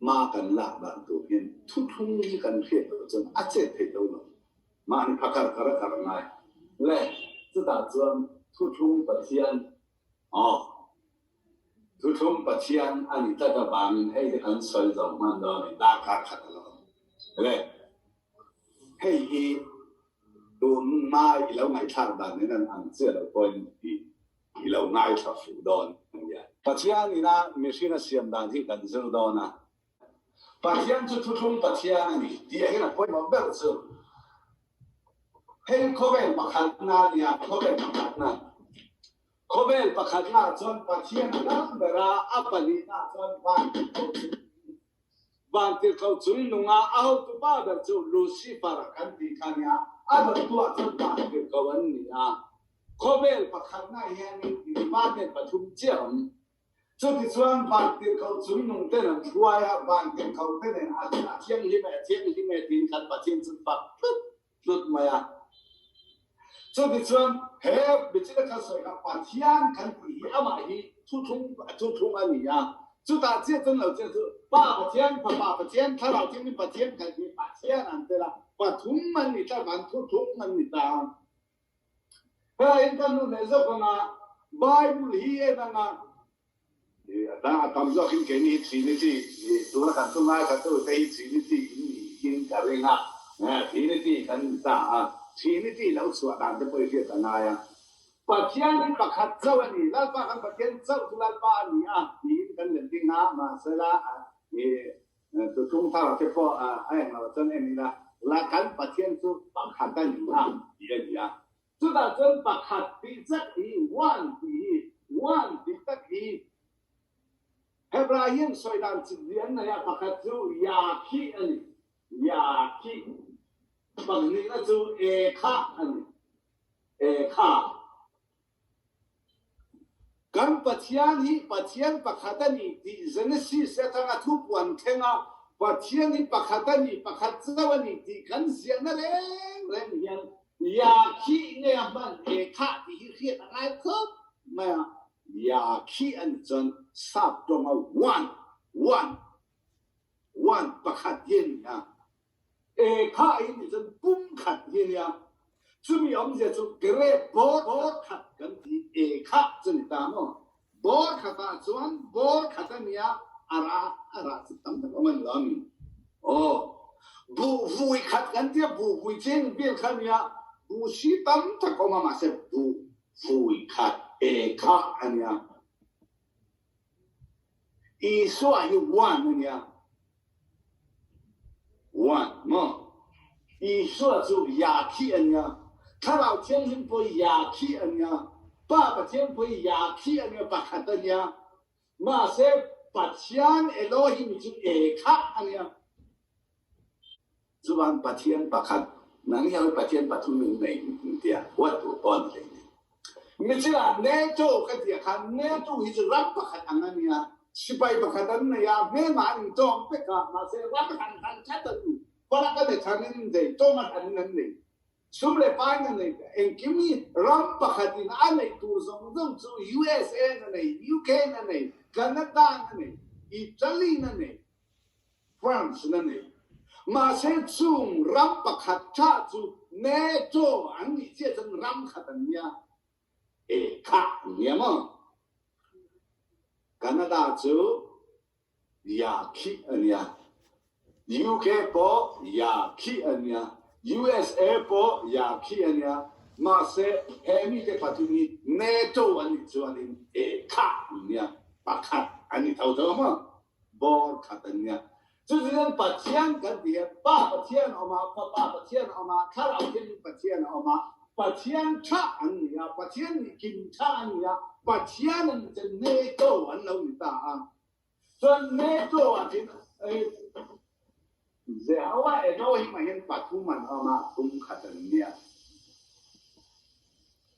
hma kan lak dan tur hian thuthlung hi kan hriat loh chuan a chet theih lo lo. Mahni phakar kar a kar ngai le, chutah chuan thuthlung Pathian aw thuthlung Pathian a ni tlat avangin hei te kan sawi zo hman dawn a ni, darkar khat a lo awm le. Hei hi tun hma i lo ngaihthlak dan in an ang chiah lo pawhin i lo ngaithla fuh dawn a nia. Pathian ina mihring a siam dan hi kan zir dawn a. Pathian chu thuthlung Pathian a ni tih ah hian a pawimawh ber chu hei khawvel pakhatna a nia, khawvel pakhatna. Khawvel pakhatna ah chuan Pathian a lam ber a, a pahnihna ah chuan van tih ho chu Vantirhkoh chung nunga a hotu pa ber chu Lucifer kan tih kha nia, a dawttuah chuan Vantirhkoh an ni a. Khawvel pakhatna hianin department pathum chiah a awm. Chutichuan Vantirhkoh chung nung ten an hruai a, Vantirhkoh te nen a thianghlim e, a thianghlim e tiin khan Pathian chu fak tlut tlut mai a. Chutichuan he michina kha sawi kha Pathian kan tih hi amah hi thuthlung thuthlung a ni a. Chutah chiah chuan lo chiah chu Pa Pathian, Fapa Pathian, Thlarau Thianghlim Pathian kan tih Pathian an tel a, pathum an ni tlat an thuthlung an ni ta. Helaiin kan nu leh zawk anga Bible hi en anga A tam zawkin keini hi Trinity tuna kan chu ngaithla te hi Trinity in niin ka ring a, Trinity kan ni ta a, Trinity lo chhuah dan te pawh i hriat a ngai a. Pathian hi pakhat chauh a ni, Lalpa kan Pathian chauh chu Lalpa a ni a tiin kan let ding a, mahsela Thuthlung thar te pawh a englo chuan en ila, la kan Pathian chu pakhat a ni a tih a ni a. Chutah chuan pakhat tih zat hi one tih hi one tih tak hi Hebrai hian sawi dan chit hi an nei a, pakhat chu Yakhi a ni, Yakhi, pahnihna chu Ekha a ni, Ekha. Kan Pathian hi Pathian pakhat a ni tih Genesis atanga thupuan thlenga Pathian hi pakhat a ni, pakhat chauh a ni tih kan ziahna reng reng hian Yakhih nge a hman e khah tih hi hriat a ngai khawp mai a. Yakhih a nih chuan sap tawnga one, one, one, pakhat hi a ni a. E khah hi nih chuan pum khat hi a nia. Chumi awmzia chu grape bawr bawr khat kan ti e khah chu ni ta maw? Bawr khatah chuan bawr khat a nia, a rah a rah chu tam tak awm a ni lo a mi? Aw, buh vui khat kan tia buh vui cheng vel kha a nia, buh si tam tak awm a mahse buh vui khat e khah a nia. Isua hi one a nia. One maw? Isua chu Yakhi a nia. Thlarau Thianghlim pawh hi Yakhi a nia. Pa Pathian pawh hi Yakhi a nia, pakhat a nia. Mahse Pathian Elohim chu Ekhah a nia. Chuan Pathian pakhat, nang hian Pathian pathum in nei in tia huat tur pawh a ni hlei nen. Michila NATO ka tia khan NATO hi chu ram pakhat ang a nia, sipai pakhat an nei a, hmelma an intawng vek a, mahse ram hran hran tlat an ni. Kawlak a nei than in an nei, tawng a hran in an nei. Sum leh pai na nei engkim hi ram pakhatin a neih tur zawng zawng chu USA na nei, UK na nei, Canada na nei, Italy na nei, France na nei. Mahse chung ram pakhat tha chu NATO an nih chiah chuan ram khat an nia. E kha an nia maw? Canada chu Ya khih a nia. UK pawh ya khih a nia. USA pawh ya khih a nia. Mahse, he mite pathum hi NATO an nih chuanin e khah an nia. Pakhat an ni tho tho a maw? Bawr khat an nia. Cuticun Pathian kan ti hi Pa Pathian a um ah, Fapa Pathian a um ah, Thlarau Thianghlim Pathian a um ah, Pathian ṭha an ni a, Pathian nih kim ṭha an ni a, Pathian an nih cun NATO an lo ni ta a. Cun NATO ah hin Jehovah Elohim ah hin pathum an um ah pum khat an nia.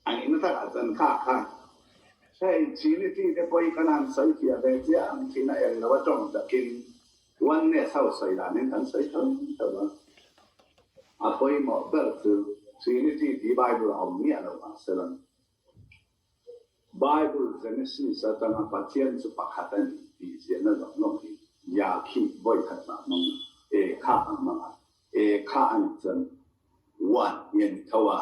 An in tak ahcun kha kha hei Trinity te poi kan han soi fia ve chiang thin a eng lo a tong takin oneness ho soi dan in kan soi tho tho a. A pawimawh ber chu Trinity ti Bible a um miah lo ah selang. Bible Genesis atanga Pathian chu pakhat a ni tih ziahna zawng zawng hi Yakhih vawi khat mah hmang a, e kha a hmang a, e kha a nih chuan one hi a ni tho a,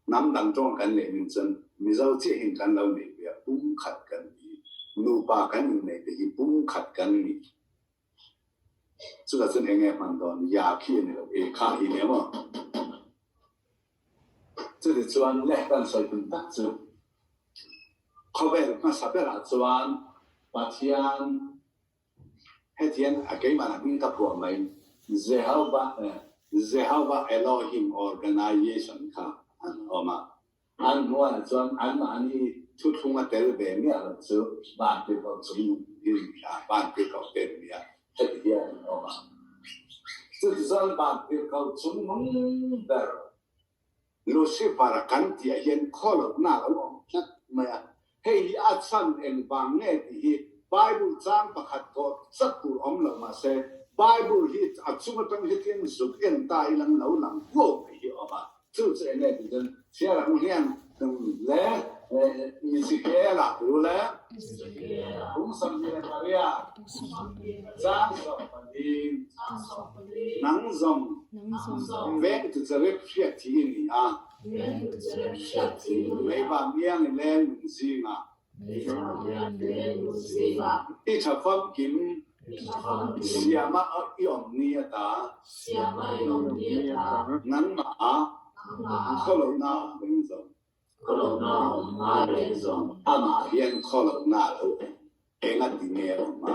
hnam dang tawng kan leh ning chuan Mizo chiahin kan lo nei ve a, pumkhat kan ni, nupa kan inneih te hi pumkhat kan ni. Chutah chuan eng nge hman dawn? Ya khi a ni lo, e kha hi nia maw? Chutichuan leh kan sawi tum tak chu khawvel hmasa berah chuan Pathian hetiang a keimah hming ka phuah mai Jehovah Jehovah Elohim Organization kha an awm a. An hnuaiah chuan anmahni thuthlung a tel ve miah lo chu vantirhkoh chung hi a vantirhkoh te an nia, heti hian an awm a. Chutichuan vantirhkoh chungnung ber Lucifer a kan tihah hian khawlawtnak a lo awm tlat mai a. Hei hi a chhan engvang nge tih hi Bible chang pakhat kawh chat tur awm lo mahse Bible hi a chung atang hetiang zuk en ta ilang lo lang kuau mai hi a awm a. Chu chu enge tih chuan chhiar ang hian le Ezekiel-a tu le kum 28 chang 14 nang zawng veng tu charip hriat thi i ni a, mei van iang i leng nung zingah i tha famkim siama i awm ni ata nangmah ah khawlohnak a um reng zong amah hian khawlohnak a lo um. Eng a ti nge a awm a?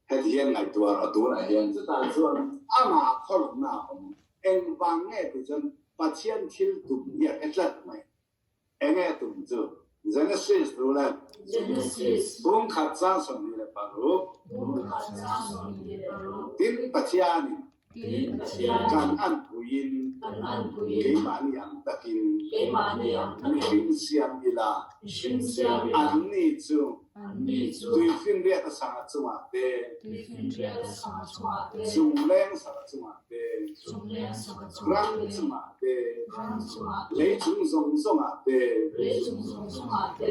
Heti hian ngaihtuah rawh tunah hian chutah chuan amah khawlawmna a awm. Engvang nge ti chuan Pathian thil tum hi a hre tlat mai. Enge tum chu? Genesis tu le bungkhat chang 26 tin Pathianin Kan anpuiin keimahni ang takin mihring siam ila, anni chu tuifinriat a sanga chungah te, chungleng sanga chungah te, ram chungah te, leicung zawng zawngah te,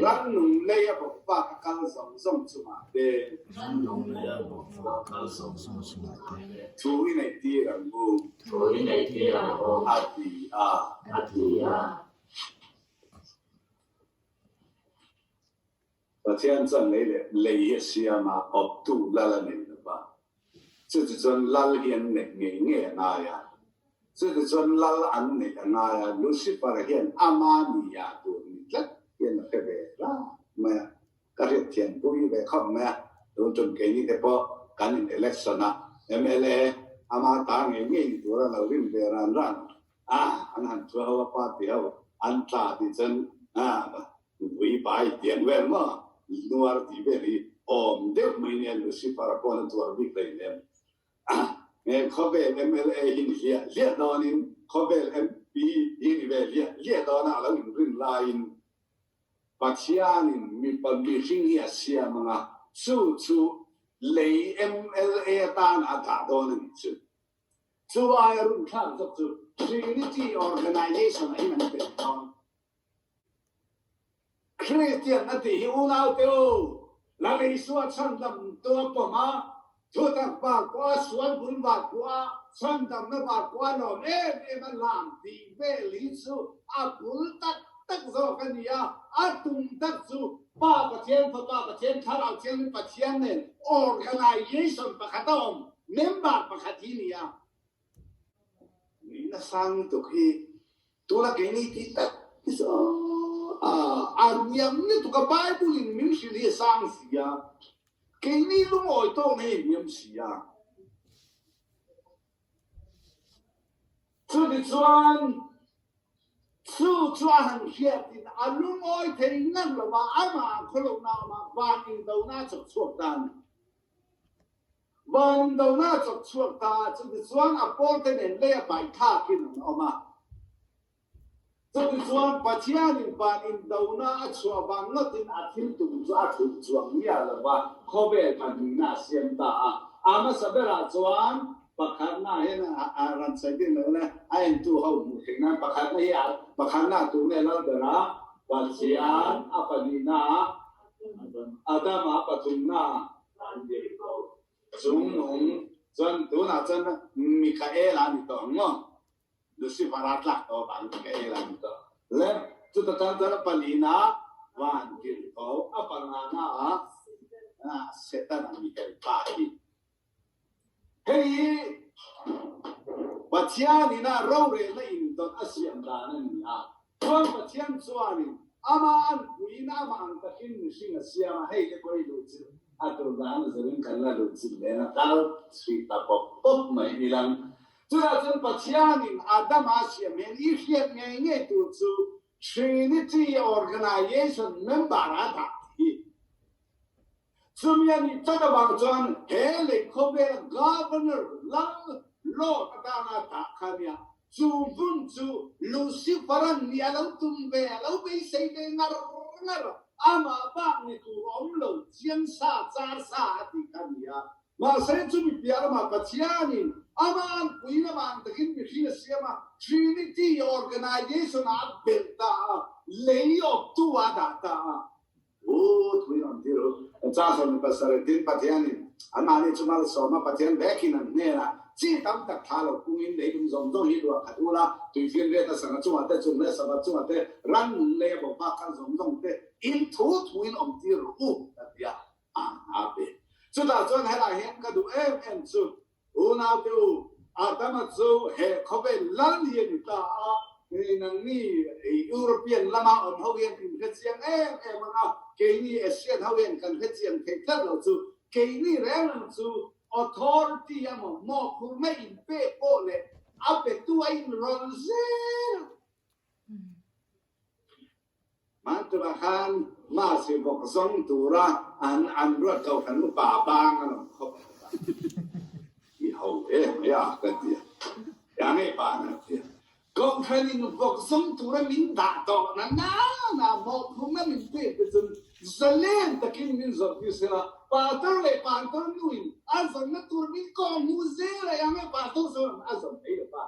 rannung lei a bawkvak a kal zawng zawng chungah te, Thu i neihtir ang u. A ti a. Pathian chuan lei leh lei hi a siam a, awptu lal a nei lo va. Chutichuan lal hi an neih ngei ngei a ngai a. Chutichuan lal an neih a ngai a, Lucifer hian ama nia tur ni tlat hian a hre ve rang mai a. Ka hriatthiam pui ve khawp mai a, tun tum keini te pawh kan in election a, mla ama ta ngei ngei ni tura lo rin ve ran ran a, an han thu ho a party ho an tla tih chuan vui pai tiang vel maw nuar tih vel hi awm deuh mai nia Lucifer a pawn a tuar bik hlei nem. He khawvel mla hi ni hliah hliah dawnin khawvel MP hi ni ve hliah hliah dawna a lo inrin laiin Pathianin mipa mihring hi a siam ang a, chu chu lei mla atan a dah dawn a nih chu. Chu aia runthlak zawk chu Trinity Organization ah hian an tel dawn. Kristian a tih hi unaute u, Lal Isua chhandam tua pawm a, thutak var pawh a sual bul var pawh a chhandamna var pawh a lawm em em a lam tih vel hi chu a bul tak tak zawk a ni a, a tum tak chu Pa Pathian, Fapa Pathian, Thlarau Thianghlim Pathian nen organization pakhat a awm, member pakhat hi ni a. Nihna sang tuk hi tuna keini tih tak hi chu a hniam lutuk a, Bible in min hrilh hi a sang si a, keini lungawi tawkna hi a hniam si a. Chutichuan chu chu a han hriatin a lungawi thei ngang lo va, amah a khawlohna awmah van indona a chawk chhuak ta a ni. Van indona a chawk chhuak ta a, chutichuan a pawlte nen lei a paih thlakin an awm a. Chutichuan Pathianin van indona a chhuah vang ngawtin a thil tum chu a thulh chuang miah lo va, khawvel pahnihna a siam ta a. A hmasa berah chuan pakhatna hian a rawn sawi bik lo le, a entu ho hmuh theih nan pakhatna hi a pakhatna a tur nge Lalbera Pathian a pahnihna Adama pathumna chungnung chuan tunah chuan Mikaela a ni tawh ang maw? Lucifer a tlak tawh avang Mikaela a ni tawh. Le chuta tan chuan a palina van tirhkoh a pangana ah Setana Mikael pa hi. Hei hi Pathianin a rorelna indawt a siam dan a ni a. Chuan Pathian chuanin amah an puiin amah ang takin mihring a siam a, hei te pawh hi luh chilh a tur dan a zirin kan la luh chilh nen a kal chhuih ta pawp pawp mai nilang. Chutah chuan Pathianin Adama a siam hian i hriat ngei ngei tur chu Trinity Organization member a dah tih hi. Chumi a nih tlat avang chuan he lei khawvela Governor Lal Lord atana dah kha a nia. Chu hmun chu Lucifer-a'n nih a lo tum ve, a lo beisei ve ngar ngar, amah bak ni tur awm lo, chiang sa, char sa a tih kha a ni a. Mahse chumi piah lamah Pathianin amah an puiin amah ang takin mihring a siam a, Trinity Organization-ah a belh ta a, lei awptu ah a dah ta a. U thui an ti ru. Cha sawm pasarih tin Pathianin anmahni chu malsawma Pathian vekin an hnenah chi tam tak thla lo pungin leilung zawng zawng hi luah khat ula, tuifinriat a sangha chungah te, chung leh sava chungah te, rannung lei a bawkbak kal zawng zawng te in thu thuin awm tir rawh u a ti a, a a pe. Chutah chuan helai hian ka duh em em chu Unaute u, Adama chu he khawvel lal hi a ni ta a, nangni European lama awm ho hian in hre chiang em em ang a, keini Asian ho hian kan hre chiang thei tlat lo chu, keini reng reng chu authority emaw mawhphurhna inpek pawh leh a petu a inrawn zel. Hmantunah khan Masi vawk zawng tura an an ruat ko khan upa bang a rawn khawp a, mi ho em mai a ka ti a, ya ngei pa na ti a, Kohhran in vawk zawng tura min dah tawh na na na mawhphurhna min pek te chun zalen takin min zawrh tir sela, pastor leh pastor nu in a zawnna tur min kawhhmuh zel a, ya ngei pastor chuan a zawn thei lo va.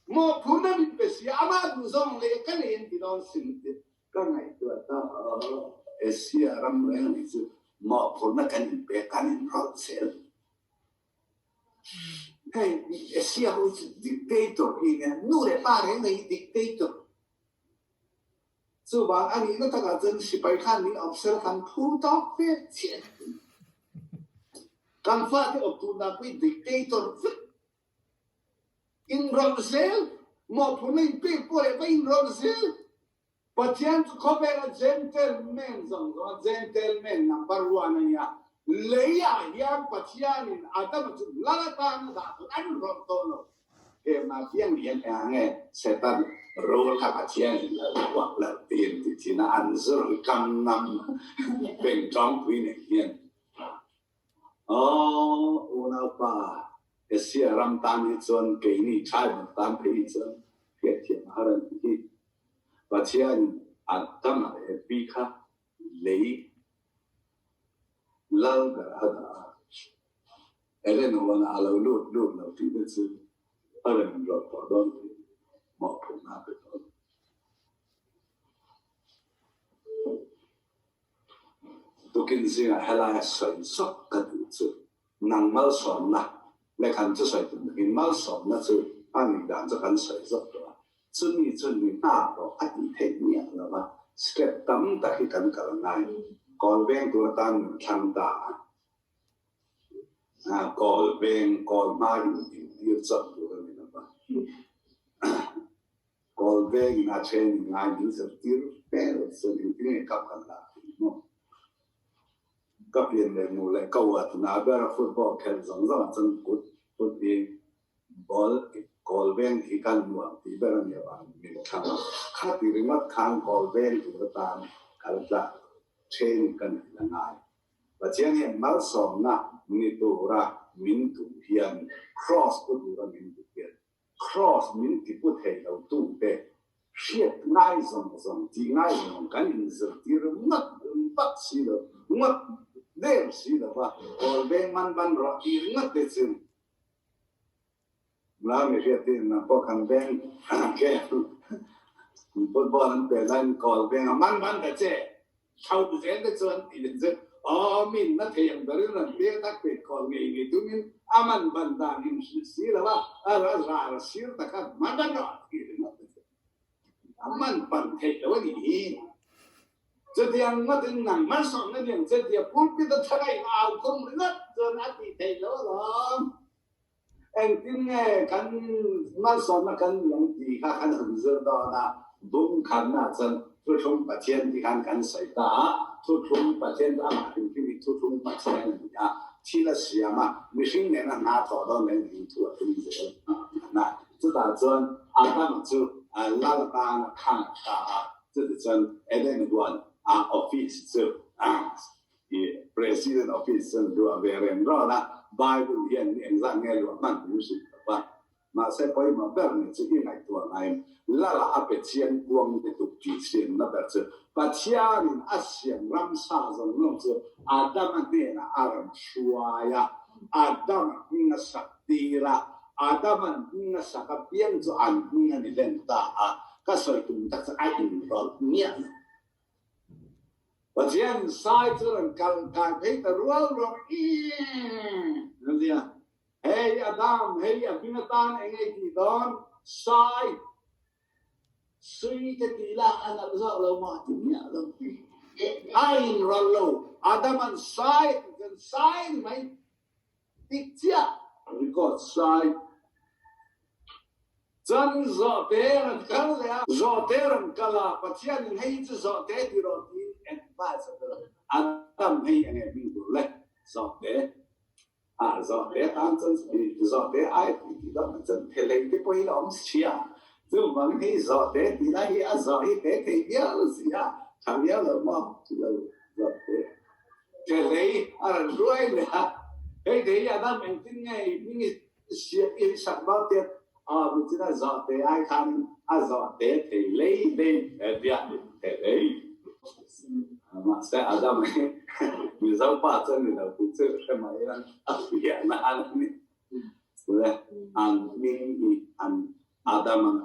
Mawhphurhna min pe si, amah duh zawng leh ka nei an ti dawn sin tih ka ngaihtuah ta a. Asia ram reng ni chu mawhphurhna kan inpe kan inrawlh zel. Hei Asia ho chu dictator hi nia, nu leh pa reng nei hi dictator. Chuvang a nihna takah chuan sipai khan min awp sel kan phur tawk ve chiah. Kan fate awp tur dah pawh hi dictator vek. Inrawlh zel, mawhphurhna inpek pawh leh va inrawlh zel. Pathian chu khawvela gentleman zawng zawng a, gentleman number one a nia. Leiah hian Pathianin Adama chu lal atan a dah tawh, an rawlh tawh lo. Hemna piang hian eng nge Satan rul kha Pathianin lo uak lo tiin ti thin a, an zur kam ngam peng tawngpui nen hian. Aw unaupa, Asia ram tan hi chuan keini tribal tan phei hi chuan hriatthiam a har a nih hi. Pathian Adama leh Evi kha lei lal ber a dah a. Eden huanah a lo lut lut lo tih te chu a rawn inrawlh tawh dawn tih mawhphurhna a pe tawh lo. Tukin zingah helaia sawi zawk ka duh chu nang malsawmna leh kan thusawi tum takin malsawmna chu a nih dan chu kan sawi zawk tawh a, chumi chu ni hna pawh a tih theih miah lo va, step tam tak hi kan kal ngai. Kawl veng tur atan min thlang ta a, kawl veng kawl hma in intir chawp tur a ni lo va. Kawl vengin a training ngai min zirtir vel chuan engtin nge cup kan lak thei maw? Ka pian leh hmuh leh ka uat na ber a football khelh zawng zawng ah chuan kut kut hi ball kawl veng hi kan nuam tih ber a nih avangin min thlang a, khati ringawt khan kawl veng tur atan kal tlak training ka neih la ngai. Pathian hian malsawmna ni tura min duh hian cross pu tura min duh hian Cross min ti pu thei lo tu te hriat ngai zawng zawng, tih ngai zawng kan inzirtir ngawt vak si lo, ngawt der si lo va, kawl veng man ban rawh tih ringawt te chu Nula mi hriat te in pawh kan veng ke football an pe laiin kawl veng a man ban ta che. Thlauh zel te chuan tih leh chu aw min na thei ang berin rawn pek tak pek khawl ngei ngei tumin a man ban dan in hrilh si lo a, a rar a sir tak a man ban rawh tih ringawt te chu a man ban theih lo a nih hi. Chutiang ngawtin nang hmasawnna ni ang che tia pulpit a thar a in au khum ringawt chuan a tih theih lo alawm. Engtin nge kan malsawmna kan ni ang tih kha kan han zir dawn a, bum khanna chuan Thuthlung Pathian ti khan kan sawi ta a, Thuthlung Pathian chu amah hrimhrim hi Thuthlung Pathian a ni a, thil a siam a, mihring nena hna thawh dawn reng reng thu a tum zel a. Chutah chuan Adama chu lal atan a khang ta a, chutichuan Eden huan a office chu I President office chuan luah ve reng rawt a, Bible hian ni engzat nge luah hman tur hrilh lo va. Mahse pawimawh ber ni chu i ngaihtuah ngaiin Lala a pe chiang kuang lutuk tih chhianna ber chu Pathianin a siam ramsa zawng zawng chu Adama hnenah a rawn hruai a, Adama hming a sak tir a, Adama'n hming a sak apiang chu an hming a ni hlen ta a, ka sawi tum tak chu a inrawlh miah lo. Pathian sai chu rawn kal kai phei ta rual rual i nia. Hei Adam, hei a hming atan eng ei tih dawn? Sai sui te tih lah a nalh zawk lo maw a ti miah lo. A inrawlh lo. Adam an sai a tih chuan sai a ni mai. Dik chiah record sai. Cun zawhte ran kal leh a. Zawhte ran kal a, Pathian in hei cu zawhte ti rawh tiin advice a pe lo. Adam hei a ngeih hming tur le zawhte ah zawhte tan cun zawhte ai ti ti dawh na cun phelei te pawh hi a um sia. Cu bang hi zawhte ti lai hi a zawh hi te thei viau si a tha viau lo maw ti lo zawhte. Phelei a ran hruai leh a, hei te hi Adam engtin nge i hming i Siam in sak bal tiah mi cun a zawh te ai khan a zawh te thei lei lei tiah thei lei. Mahse Adam hi Mizo pa cu ni lo tu cu hre mai in a fiah na an ni. Le an hming hi an Adam an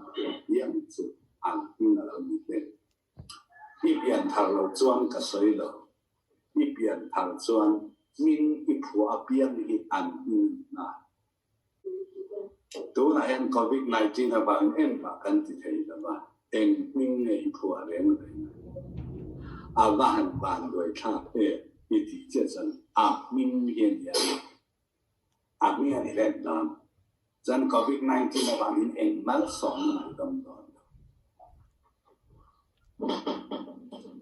piang cu an hming a lo ni te. I pianthar lo chuan ka sawi lo. I pianthar chuan hming i phuah apiang hi an hming hna. Tunah hian Covid 19 avangin engmah kan ti thei lo va, eng hming nge i phuah reng reng a? A va han vanduai thlak em i tih chiah chuan a hming hi a nia. A hming a ni reng dawn. Chuan Covid 19 avangin eng malsawmna mah i dawng dawn lo.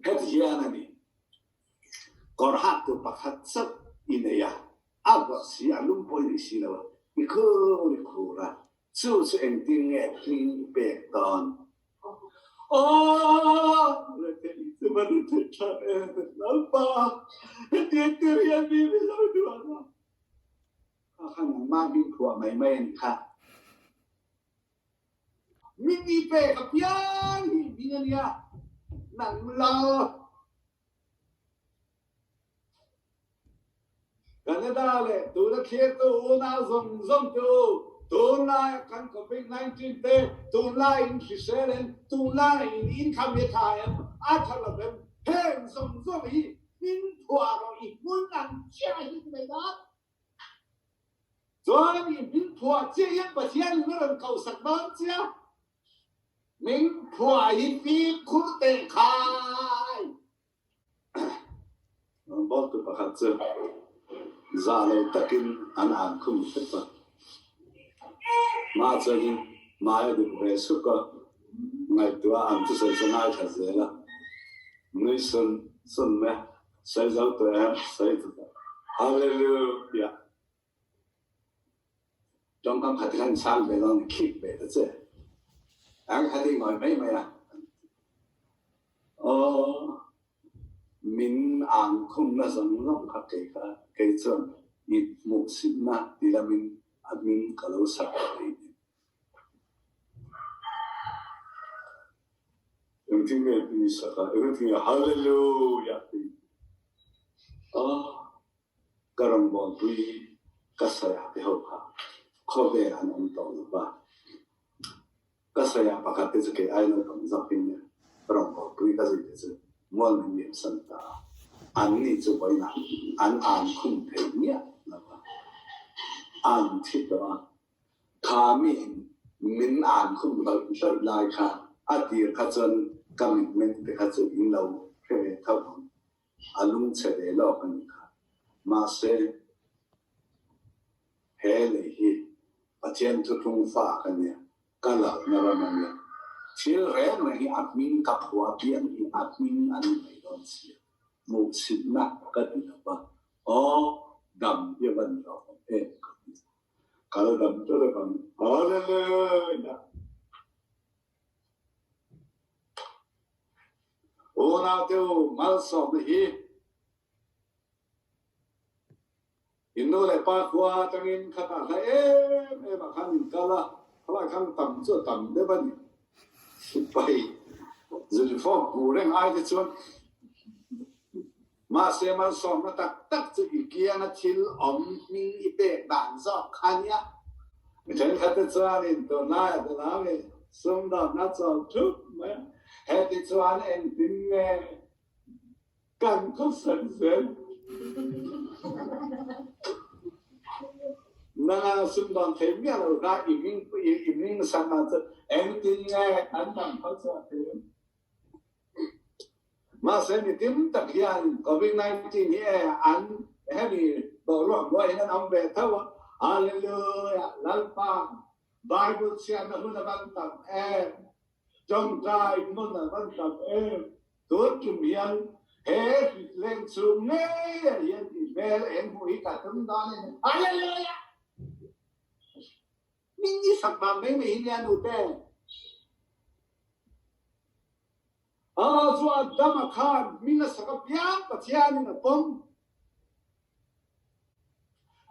Heti hian a ni. Kawr hak tur pakhat chauh i nei a, a vawt si, a lum pawh i nei si lo a, i khur i khur a, chu chu engtin nge hming i pek dawn? Aw! Rethei chu va rethei tha em! Lalpa, hetiang tur hian mi mi lo duan a. Kha kha nangmah hming phuah mai mai a ni kha. Min i pek apiang hi hming a nia, nang lo. Canada leh tuna thlirtu unau zawng zawng te u, tunlai kan Covid 19 te tunlai in hrisel em, tunlai in income hi a tha em, a tha lo em, heng zawng zawng hi hming phuah rawh i hmun ang chiah hi ni mai dawn. Chuan i hming phuah chiah hian Pathian in a rawn kohsak dawn chiah. Hming phuah hi fimkhur teh khai. Bawltu pakhat chu za lo takin an an khum hrep a. Mah chuanin hmai a duk ve suk a, ngaihtuah an thusawi chu ngaithla zel a. Nui sun sun mai a, sawi zo tawh em? Sawi tawh tawh. Hallelujah! Tawngkam khat khan chhang ve dawn khik ve ta che. Ang khat i ngawi mai mai a. Aw, min ang khumna zawng zawng kha kei kha kei chuan i hmuhsitna ti lamin a hming ka lo sak thei ni. Engtin nge i sak a? Engtin nge Hallelujah ti? Aw. Ka rawngbawlpui ka sawi te ho kha khawvel an awm tawh lo va, ka sawi pakhat te chu kei ai naupang zawkin rawngbawlpui ka zui te chu mual min liam san ta a, an ni chu vawiinah an an khum thei miah lo va, an thi tawh a, kha miin min an khum hlawih hlawih lai kha a tir kha chuan ka mitmeng te kha chu in lo hre ve tho ang. A lungchhe ve lawk a nih kha. Mahse, he lei hi Pathian thuthlung fa ka nia, ka lalna ram a nia. Thil reng reng hi a hming ka phua piang hi a hming a ni mai dawn sia. Hmuhchhitna ka ti lo va, aw dam hi a va ni lo awm em ka ti. Kal dam tawh ang. Hallelujah! Unaute u, malsawmna hi in nu leh pa khua atangin khatah hla em em ah khan in kal a, khalai khan tam chu a tam deuh a ni. Sipai uniform pu reng ai te chuan mahse malsawmna tak tak chu i kianga thil awm hming i pek dan zawk kha nia. Mi thenkhat te chuanin tunlaiah te lam i sumdawnna chawl thup mai a, heti chuan engtin nge kan khawsak zel? Nanga sumdawn thei miah lo kha i hming i hming sak ah chuan engtin nge kan dam khawchhuah thei ang? Mahse mi tim tak hian Covid 19 hi e an hemi boruak buai in an awm ve tho a, Hallelujah Lalpa Bible chhiarna hun a van tam em, tawngtai hmun a van tam em, tun tum hian he hritleng chhung ngeiah hian i hmel eng hmuh hi ka tum dawn a ni. Hallelujah! Min i sak vang mai mai hi nia nute. A chu Adama khan min a sak apiang Pathianin a pawm.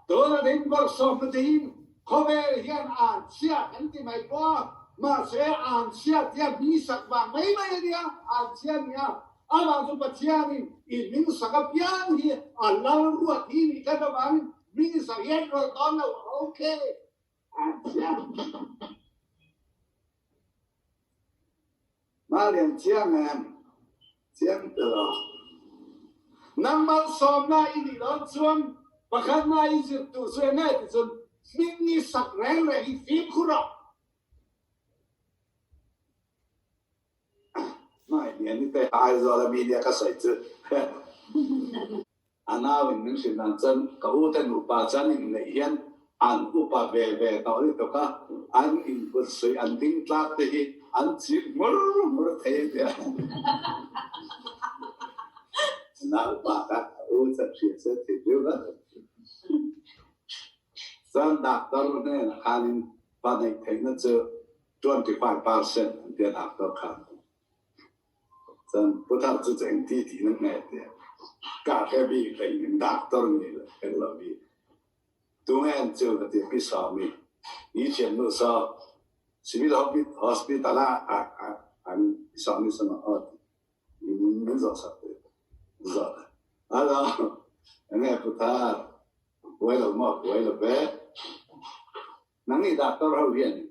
Tuna ding bawrhsawmna tein khawvel hian an chhia kan ti mai pawh a, mahse an chhia tia mi sak vang mai mai a nia, an chhia nia. Amah chu Pathianin i min sak apiang hi a lal ruat hi nih tlat avangin mi sak hian rawlh dawn lo, okay, an chhia. Mah lian chiang em? Chiang tel a. Nang malsawmna i nih dawn chuan pakhatna i zir duh chu eng nge ti chuan hming i sak reng reng hi fimkhur a. Hmai lian i te Aizawl a media ka sawi chu A nau in min hrilh dan chuan ka u te nupa chuan inneih hian an upa ve ve tawh lutuk a, an inkut suih an ding tlak te hi an chip hmur hmur thei a tia. Nau upa kha ka u chuan hria se thei viau vat ang. Chuan doctor hnenah khanin pa neih theihna chu 25% an tia doctor khan. Cun putar cu ceng ti ti nan ngei tiah ka hre bik hlei in doctor nih le kan lo bik. Tunge an cu ka ti pi sawmi i thiannu saw civil hospital ah an sawmi sama aw min zoh sak te zoh. Alo nge putar. Buai lo maw? Buai lo ve. Nang i doctor ho hian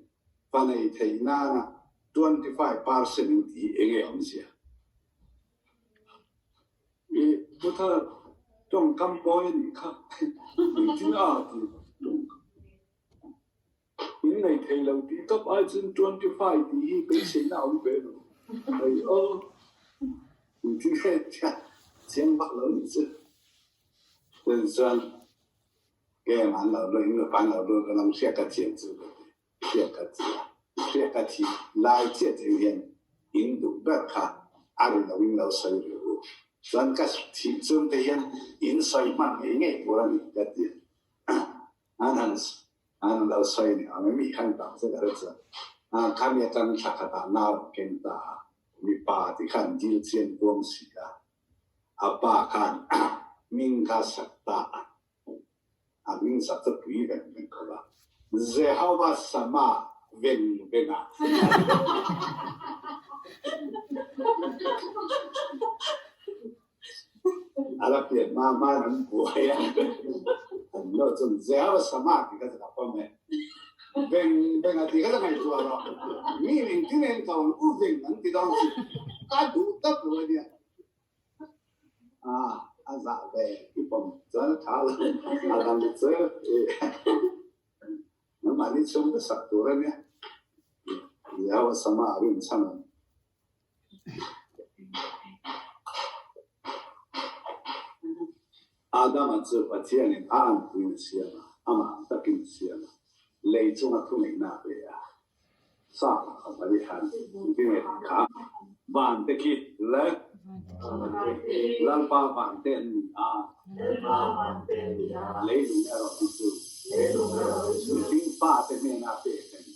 fa nei thei nana 25% in ti enge awmzia? I Buddha tawngkam mawi a nih kha. Engtin a ti tawngkam in nei thei lo tih tawp ai chuan 25 tih hi beiseina a awm ve lo. Hei aw, engtin nge chiang vak lo nih chu. Chuan Game an lo luh in mipa an lo luh ka lam hriat ka thiam chu ka ti. Hriat ka thi a, hriat ka thi lai chiah cheu hian in duh ber kha a ri lo in lo sawi rih u. Chuan ka thih chung te hian in sawi hman ngei ngei tur a ni ka ti a. An han an lo sawi ni ang e mi khan tam zet a ri chuan khami atang thla khatah nau an keng ta a, mipa ti khan dil chian kuang si a, a pa khan hming kha sak ta a. A hming sak chu pui veng veng khawp a, Jehovah Sama veng veng a. A la pian hma hma in an buai a, an lo chuan Jehovah Sama tih kha chu ka pawm e. Veng veng a tih kha chu ngaihtuah rawh. Mi engtin eng ko ang u veng an ti dawn chu ka duh tawp lo a nia. A zah ve i pawm chuan a tha lo. A dang chu nangmahni chhung te sak tur a nia. Jehovah Sama a rinchhan ang. Adama chu Pathianin a anpuiin a siam a, amah ang takin a siam a, lei chunga thuneihna a pe a. Sa pakhat a ni han ti nge kha van te khi le Lalpa van te an ni a, leilung erawh hi chu mihring fate hnena pek a ni.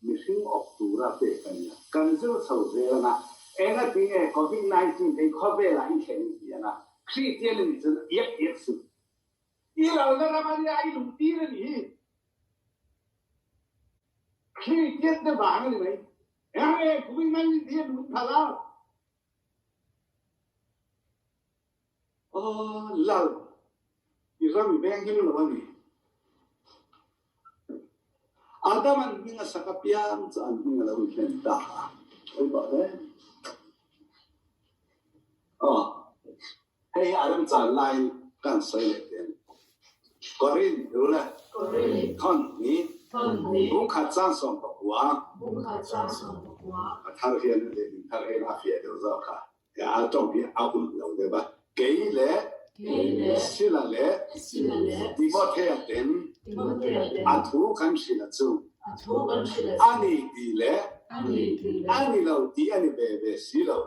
Mihring awk tura pek a ni a, kan zir chho zel ang a, engati nge Covid 19 phei khawvelah i thlen ti ang a, Kristian a nih chuan iak iak suh. I lalna ram a nia, i lungtir a nih hi. Kristian te vang a ni mai. Enge Covid 19 hi a lung phal a? Aw Lal, i ram i veng him lo a ni. Adam an hming a sak apiang chu an hming a lo inhlen ta a. Pawimawh hle. Aw, hei hi a remchan laiin kan sawi leh teh ang. Korin rule thawn hnih bungkhat chang 14 a thar hian a lehling thar hian a fiah deuh zawk a. A tawng hi a ulh lo deuh a. Kei le Sila le Timothea ten a thu kan hrilh a chu a ni ti le a ni lo ti a ni ve ve si lo.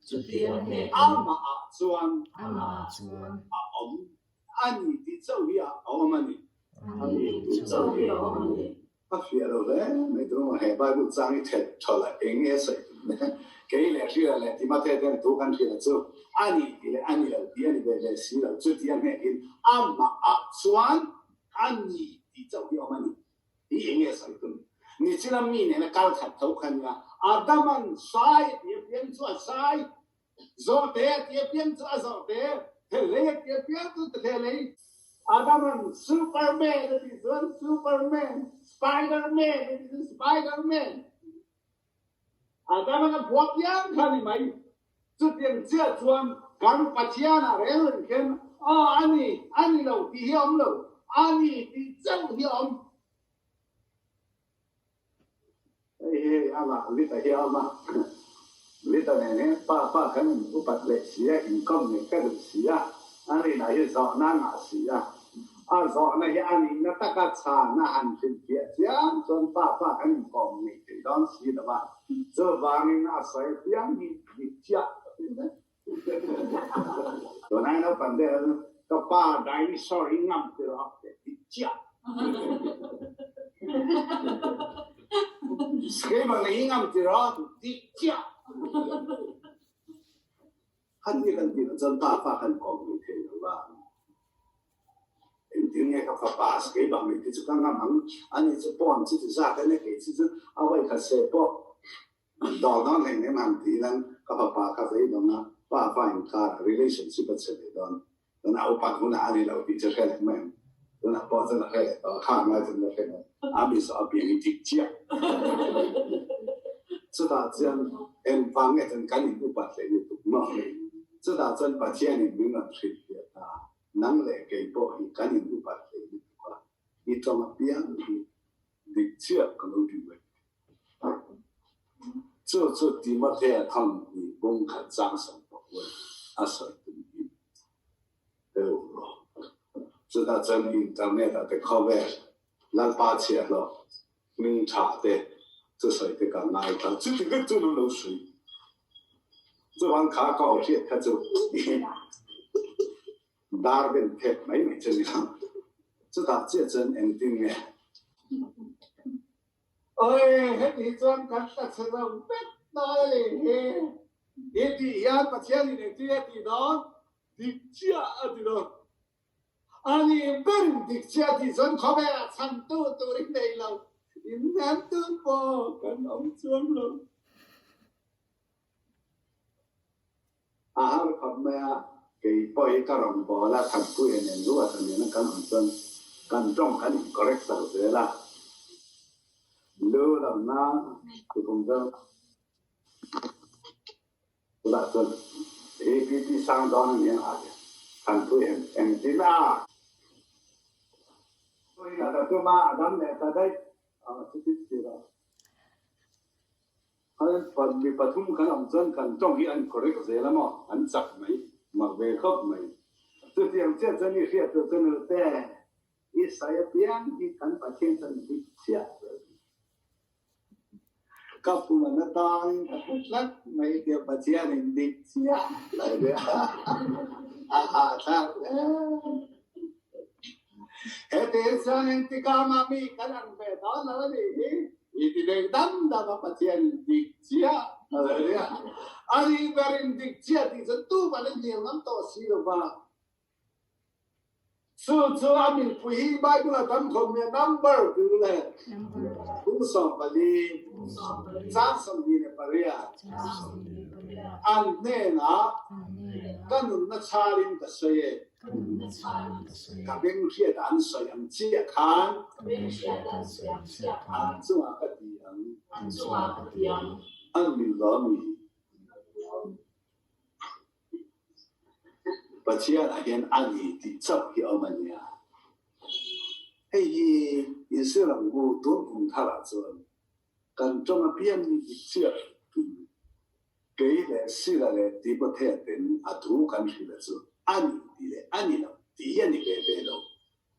Chuti a hnekin amah ah chuan a awm a ni tih chauh hi a awm a ni. A fiah lo hle mai tur maw? He Bible chang hi thet thawl a eng nge sawi tum le? Kei leh Hria leh Timothea ten thu kan hria chu a ni tih leh a ni lo tih a ni ve ve si lo. Chuti a hnekin amah ah chuan a ni tih chauh hi awm a ni. Hi eng nge sawi tum? Nichina mi nena kal khat tho kha nia, Adaman sai a ti apiang chu a sai, Zawhte a ti apiang chu a zawhte, Thelhlei a ti apiang chu thelhlei. Adaman Superman a ti chuan Superman, Spiderman a ti chuan Spiderman. Adaman a phuah piang kha ni mai. Chutiang chiah chuan kan Pathian ah reng reng khen, Aw a ni, a ni lo tih hi a awm lo, a ni tih chauh hi a awm. Hei hi amah Lita hi a awm a, Lita nen hian pa pa kan in upat leh si a, inkawm ngei ka duh si a, a rinah hi zawhna a ngah si a, a zawhna hi a nihna taka chhan a han hrilhfiah chiam chuan pa pa kan inkawm ngei thei dawn si lo a, chuvangin a sawi piang hi dik chiah ka ti vek. Tunai naupang te hian ka pa dinosaur hi ngam ti rawh a ti chiah. Keimah na hi ngam ti rawh a ti chiah. Khan hi kan ti chuan pa fa kan kawm mai thei lo va. Engtin nge ka fapa keimah mai te chu ka ngam ang, ani chu pawn chu ti zat a nia kei chu chu a vawi khat se pawh Dawr dawn hlei nem han ti nan Ka fapa kha beidawng a, pa fa inkar ah relationship a che ve dawn. Tunah upat hunah a ni lo tih chu hre leh mai ang. Tunah pawh chuan a hre leh tawh a, khang lai chuan la hre lo. A mi zawh apiang hi dik chiah. Chutah chuan engvang nge chuan kan in upat leh lutuk maw? Chutah chuan Pathianin min rawn hrilhfiah ta a, nang leh kei pawh hi kan in upat leh lutuk a, i tawng apiang hi dik chiah ka lo ti ve. Chu chu Timothea thawng nih bung khat cang 18 a sawi tum hi deuh rawh. Chutah cun internet ah te khawvel Lalpa chiahhlawh hming ṭha te cu sawi te ka ngai ta. Cuti vek cun an lo sui. Cuban kha ka aw hriat kha cu Dar ben phek mai mai cu ni lo. Cutah chiah cun engtin nge? Oi, heti chuan kan tla chhe zo vek lai a ni hi. Hi tih hian Pathian in engtin a tih dawn? Dik chiah a ti dawn. Ani berin dik chiah tih chuan khawvelah chhantu tur i nei lo. Inhnemtu pawh kan awm chuang lo. A har khawp mai a, kei pawh hi ka rawn bawl a, Thanpui en en ruat a nena kan awm chuan kan tawng kan in correct sak zel a, lu lamna tukum deuh bulah chuan APP sang dawn a ni ang a ti, Thanpui en engtin a a tum a, a dam leh ta daih a, chuti chuti lo. Mi pathum kan awm chuan kan tawng hi an correct zel a maw? An chak mai, mak ve khawp mai. Chutiang chiah chuan i hriat tur chuan ute, i sawi apiang hi kan Pathian chuan dik chiah tur a ni. Ka pum atangin ka hre tlat mai tia Pathianin dik chiah lo nia a hahthlak hle. Heti chuan engtikah mah mi kan ang ve dawn lo a nih hi. I ti deuh dam dam a Pathian in dik chiah a lo nia. A nih ber in dik chiah tih chuan tumah an hnial ngam tawh si lo va. Chu chu a mipui hi Bible a tam khawp mai a number tu le phung 14 caan 28 an hnenah ka nunna charin ka sawi e. Ka beng hriat an sawi ang chiah khan an chungah ka ti ang. An min lawm mi. Pathian ah hian a ni tih chauh hi a awm a nia. Hei hi Israel ang u tun kum thar ah chuan kan tawng apiang ni dik chiah tih kei leh Sila leh Timothea ten a thu kan hrilh a chu a ni tih leh a ni lo tih hi a ni ve ve lo.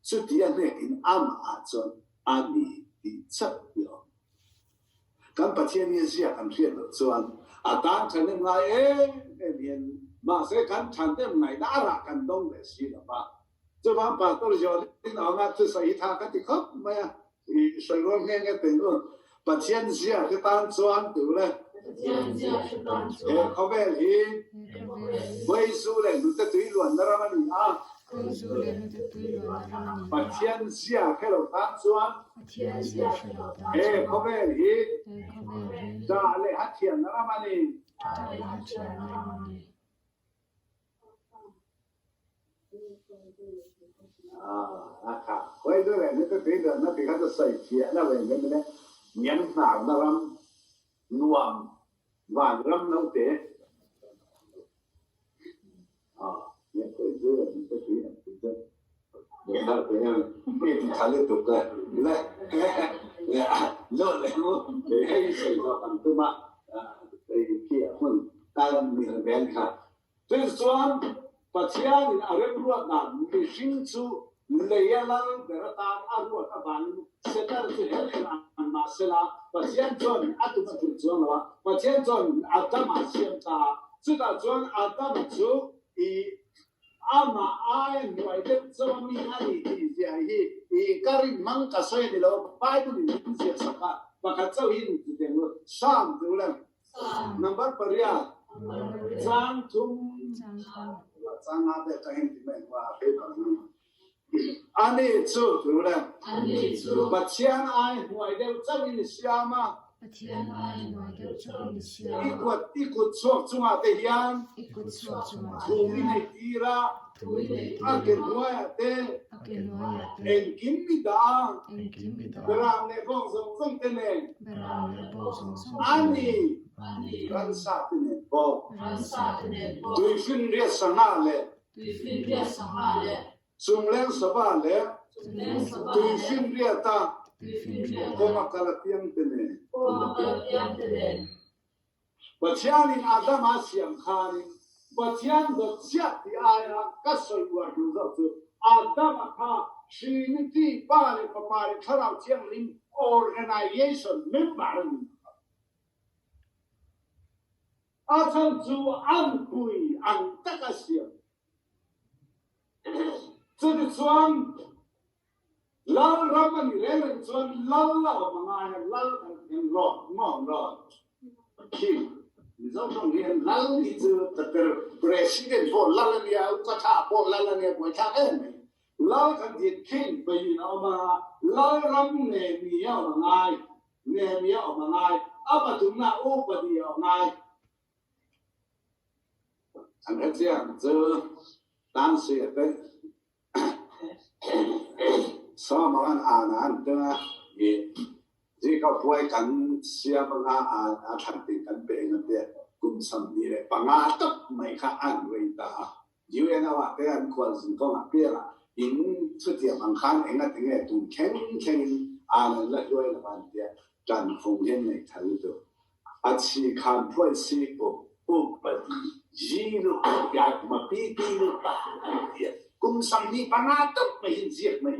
Chuti a hnekin amah ah chuan a ni tih chauh hi a awm. Kan Pathian hi ziak an hriat loh chuan a tan ṭhahnem ngai em em hian mahse kan ṭhahnem ngaihna a rah kan dawng leh si lo va. Chuvang Pastor Jolin Awnga thusawi hi tha ka ti khawp mai a, i sawi rual nghe nghe teh u. Pathian ziak hi tan chuan tu le he khawvel hi Vawizu leh hnute tui luanna ram a ni a, Pathian ziak he lo tan chuan he khawvel hi dah leh ha thianna ram a ni. A tha. Khawi chu leh ni te tui luanna ti kha chu sawi fiahna ve mai mai e. Ngen hnarna ram nuam van ram lo te. Ngen khawi chu leh ni te tui an ti chu. Ngen har te hian mi ti tha lutuk le. Le le le mu hei sawi zawk ang tum a khi a hun tal mil vel kha. Chutichuan, Pathianin a remruat dan mihring chu lei a lal ber atan a ruat avangin Setana chu hel hel ang mah sela, Pathian chuan a tum a tum chuang lo a, Pathian chuan Adama a siam ta a, chutah chuan Adama chu i amah aia hnuai deuh chauh a mi a ni tih zia hi i ka rin hmang ka sawi a ni lo, Bible in min ziah sak a, pakhat chauh hi in ti teng u, Psalm ti u le. Number pariat, Chang thum, chang nga te atangin ti mai hnuah a phei bang ang. Ani chu tu le Pathian ai hnuai deuh chauhin i siam a. Pathian ai hnuai deuh chu ka ni sia. I kut i kut chhuak chungah te hian I kut chhuak chungah te thu i hian neih tir a, thu i neih tir a a, ke hnuaiah te a ke hnuaiah te engkim i dah a, engkim i dah a, beram leh bawng zawng zawng te nen beram leh bawng zawng zawng a te ni, nen, ransa te nen pawh, ransa te nen pawh, tuifinriat sangha leh tuifinriat sangha leh Chungleng sava leh tuifinriata kawnga kal a piang te nen. Pathianin Adama a siam khanin Pathian dawt chiah tih aia ka sawi uar duh zawk chu Adama kha Trinity, Pa leh Fapa leh Thlarau Thianghlim organization member a ni. A chhan chu an pui ang taka siam. Chutichuan, Lal ram a ni reng reng chuan Lal a awm a ngai a, Lal kan tih lawt ngawng lawt khi Mizo tawng hian Lal hi chu President pawh Lal a nia, Upa tha pawh Lal a nia, buaithlak em mai. Lal kan tih khin peiin a awm a, Lal ram nge ni a awm a ngai, nge ni a awm a ngai, a pathumna upa ni a awm ngai. An hre chiang chu tan si a te sawm ang an an an teng a i zika puai kan siam anga a thlan tin kan pe eng a tia kum 25 tak mai kha an rei ta a UNO ah te an khual zin kawng ah pial ah in chutiang ang khan eng a ti nge tun thleng thleng in an an la hluai lo an tia tan fung hian nei tha lutuk A chi khan phuai si ko upadi yi lu ya ma pi pi lu pa an ti a. Kum 25 tak mai hin ziak mai.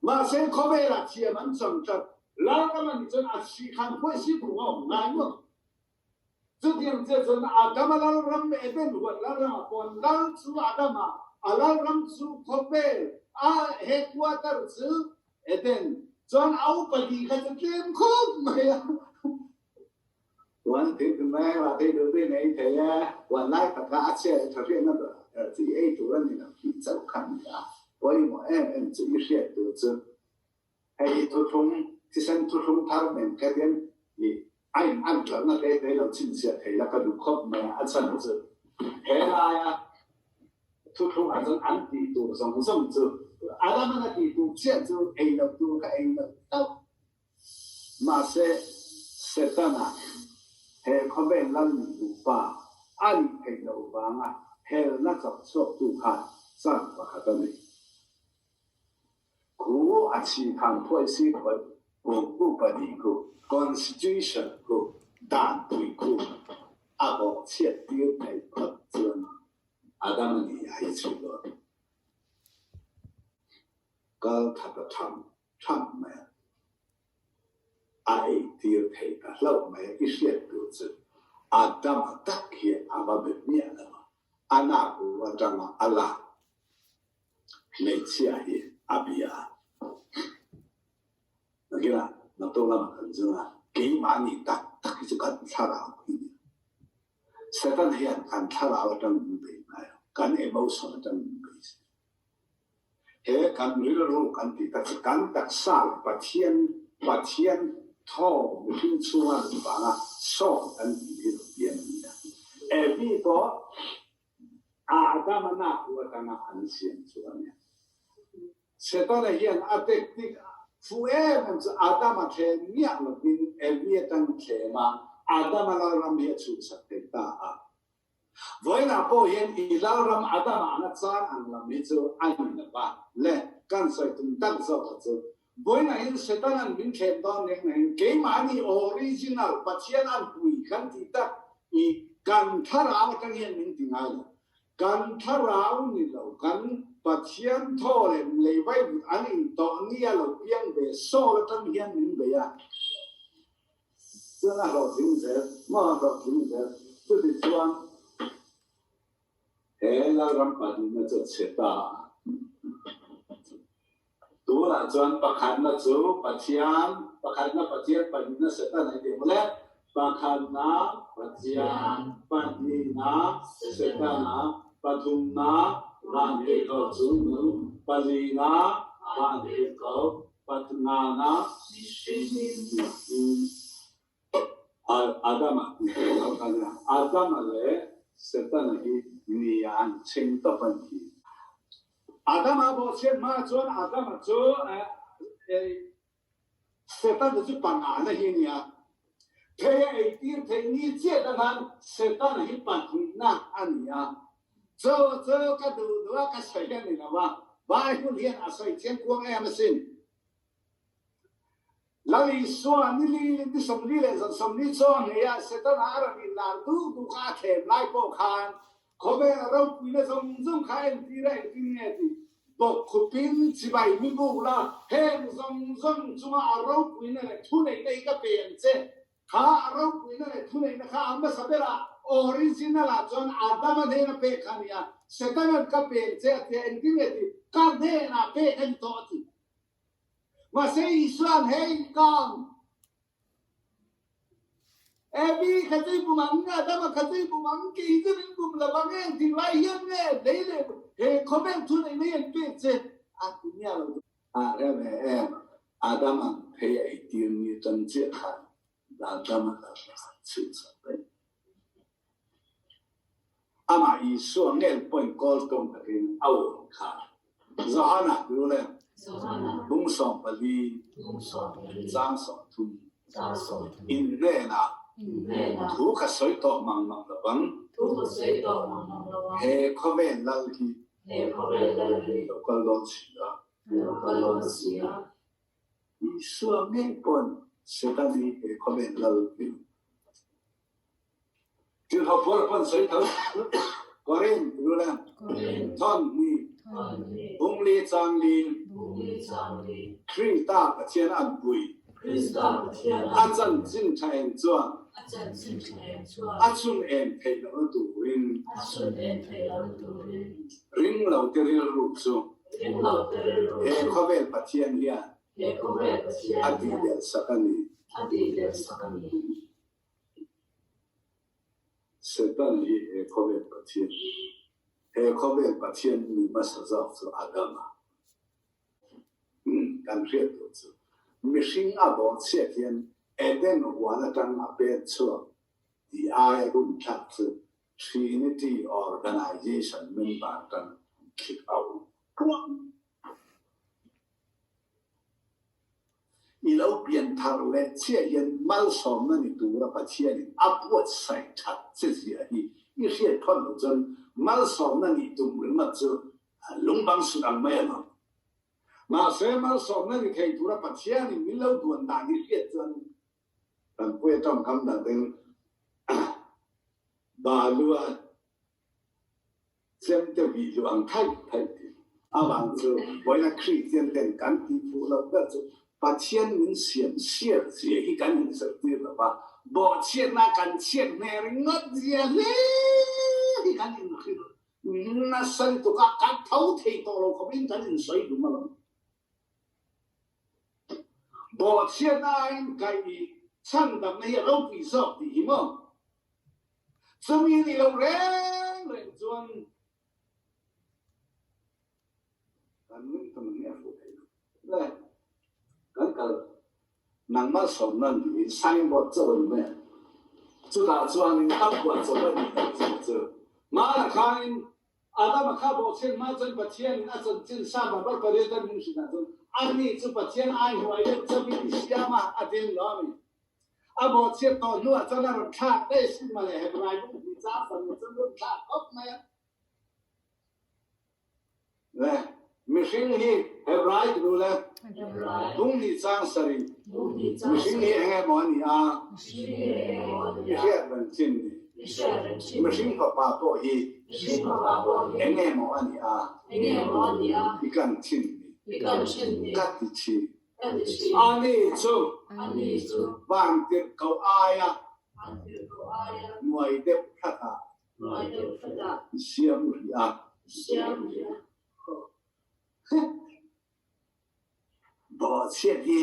Mahse khawvel ah thiam an chang tlat. Lalram an nih cun a chi khan phuai si bu a um ngai maw? Chutiang chiah chuan Adama lalram Eden huan lalram ah pawh lal chu Adama, a lalram chu khawvel, a headquarter chu Eden chuan a upa dih kha chu tlem khawp mai a. Huan thei tu mai a thei duh duhin ei thei a, huan lai tak a a chhiat a tha hriatna chi ei tur a ni lo tih chauh kha a ni a. Pawimawh em em chu i hriat tur chu hei hi thuthlung, thisen thuthlung thar nen khat hian i a in an tlalna hle hle lo chhinchhiah thei la ka duh khawp mai a, a chhan chu he laia Thuthlung ah cun an ti tur zawng zawng cu Adam an a ti tur chiah cu ei lo tur kha ei lo tauh. Mahse Setana he khawvel lal nih duhpa a nih theih loh vanga helna chawk chhuaktu kha chan pakhat a ni. Khu a chi khan phuai si phuai ku upadi khu constitution khu danpui khu a bawhchhiat tir theih phawt cun Adam a ni a i chuh dawn. Kal khat a ṭham ṭham mai a, a ei tir thei ta hlauh mai a, i hriat tur chu Adama tak hi a va be hmiah lo a, a nak u aṭanga a lak hmeichhia hi a bia a. Nakinah naktuk lamah kan zung a, keimahni tak tak hi chu kan thlarau hi a ni. Satan hian kan thlarau atang min bei ngai lo, kan emotion atang min bei si. He kan rilru kan tih tak chu kan taksa leh Pathian Pathian thaw mihring chhunga lut vanga sawm kan tih hi lo pian a ni a. Evi pawh Adama nak u atanga an siam chu a ni. Setana hian a tactic fuh em em chu Adama thlem miah lovin Evi atang thlem a, Adama lalram hi a chhuhsak thei ta a. Vawiinah pawh hian i lalram Adama anga chan ang lam hi chu a ni lo va, le kan sawi tum tak zawk a chu. Vawiinah hian Setana'n min thlem dawn reng reng keimahni original Pathian an pui kan tih tak i kan thlarau atang hian min ti ngai lo. Kan thlarau ni lo, kan Pathian thaw leh lei vaivut an intawh ni a lo piang ve sawl atang hian min bei a. Chuan a hlawhtling zel, maw a hlawhtling zel. Chuti chuan he Lalram pahnihna chu a chhe ta a. Tunah chuan pakhatna chu Pathian, pakhatna Pathian, pahnihna Satan a inti mawle. Pakhatna Pathian, pahnihna Setana, pathumna Vantirhkoh Chungnung, palina Vantirhkoh. Pathngana mihring Adama tih tur lo kha nia. Adama leh Setana hi nia an chheng tawp a ni hi. Adama bawhchhiat hma chuan Adama chu Setana chu pangana hi nia. Thei a eitir theih ni chiah ta khan Setana hi pahnihna a ni a. Chu chu ka duh duh a ka sawi a ni lo a, Bible hian a sawi chiang kuang em asin. Lal Isua ni li ni 40 leh zan 40 chaw a nghei a, Setana a rawn inlar duh duh kha a thlem lai pawh khan khawvel ropuina zawng zawng kha a entir a, engtin nge tih bawkkhupin chibai mi buk la, heng zawng zawng chunga a ropuina leh thuneihna hi ka pe ang che. Kha a ropuina leh thuneihna kha a hmasa berah original ah chuan Adama hnena pek kha a ni a, Setana'n ka pe ang che a ti a, engtin nge tih ka hnenah pek a ni tawh a ti. Mahse Isua'n hei kang Evi kha chu i bum ang, Adama kha chu i bum ang, kei chu min bum lo vang eng thing lai hian nge lei leh he khawvel thu neihna hi an pek che a ti miah lo. A rem e em, Adama'n phei a eitir ni aṭang chiah khan Adama la khan chhuhchhuah daih. Amah Isua ngel pawhin kawl tawng takin a awm kha. Johana lu le bung 14 chang 30 in hnenah thu ka sawi tawh mang mang lo vang. He khawvel lal hi lo kal dawn si a. Isua ngei pawn Satan hi he khawvel lal hi. Tirhawpual pawn sawi tho. Korin rula thawn ni bungli changli Krista Pathian an pui a chanchin tha eng chuan a chhun en theih lohna turin ring lo te rilru chu he khawvel Pathian hian a tihdelh sak a ni. Satan hi he khawvel Pathian, he khawvel Pathian mi hmasa zawk chu Adama kan hriat tur chu mihring a bawhchhiat hian Eden huan atang a pek chhuak tih aia run thlak chu Trinity Organization member tan thlik au tluang. I lo pian thar leh chiah hian malsawmna ni tura Pathianin a buatsaih that che zia hi i hriat phawt loh chuan malsawmna nih tum ringawt chu lungbang sut ang mai a lo. Mahse, malsawmna ni thei tura Pathianin min lo duan dan hi hriat chuan kan puia tawngkam dan ding Balua Chemte vih lu ang thaih thaih ti. Avang chu vawiina Kristian ten kan tih fuh loh ber chu Pathian min siam siat zia hi kan inzirtir lo va, bawhchhiatna kan chhiat hmel ringawt zia hle hi kan inhrilh nasa lutuk a, kan tho thei tawh lo khawpin kan insawi dum alawm. Bawhchhiatna aiin kaih chhandamna hi a ropui zawk tih hi maw? Chumi ni lo reng reng chuan kan nung ta mang a fuh thei lo. Le, kan kal nangmah sawmna ni signboard chauh a ni mai a. Chutah chuanin a phuah chauh a ni lo chu chu. Hmanah khanin Adama kha bawhchhiat hma chuan Pathianin a chanchin sa barbar pariat a min hrilh ah chuan ani chu Pathian ai hnuai deuh chauhin i siam a, a ti lo a mi. A bawhchhiat tawh hnuah chuan a rawn thlak daih a sin mawle, Hebrai bung hnih chang fanu chuan rawn thlak khawp mai a. Le, mihring hi Hebrai ti lu le, bung hnih chang sarih, mihring hi eng emaw a ni a, i hriat reng chin ni. Mihring fapa pawh hi eng emaw a ni a, i kan thin ni, ka ti thin. Ani chu vantirhkoh aia hnuai deuh hratah i siam rih a. Bawhchhiat hi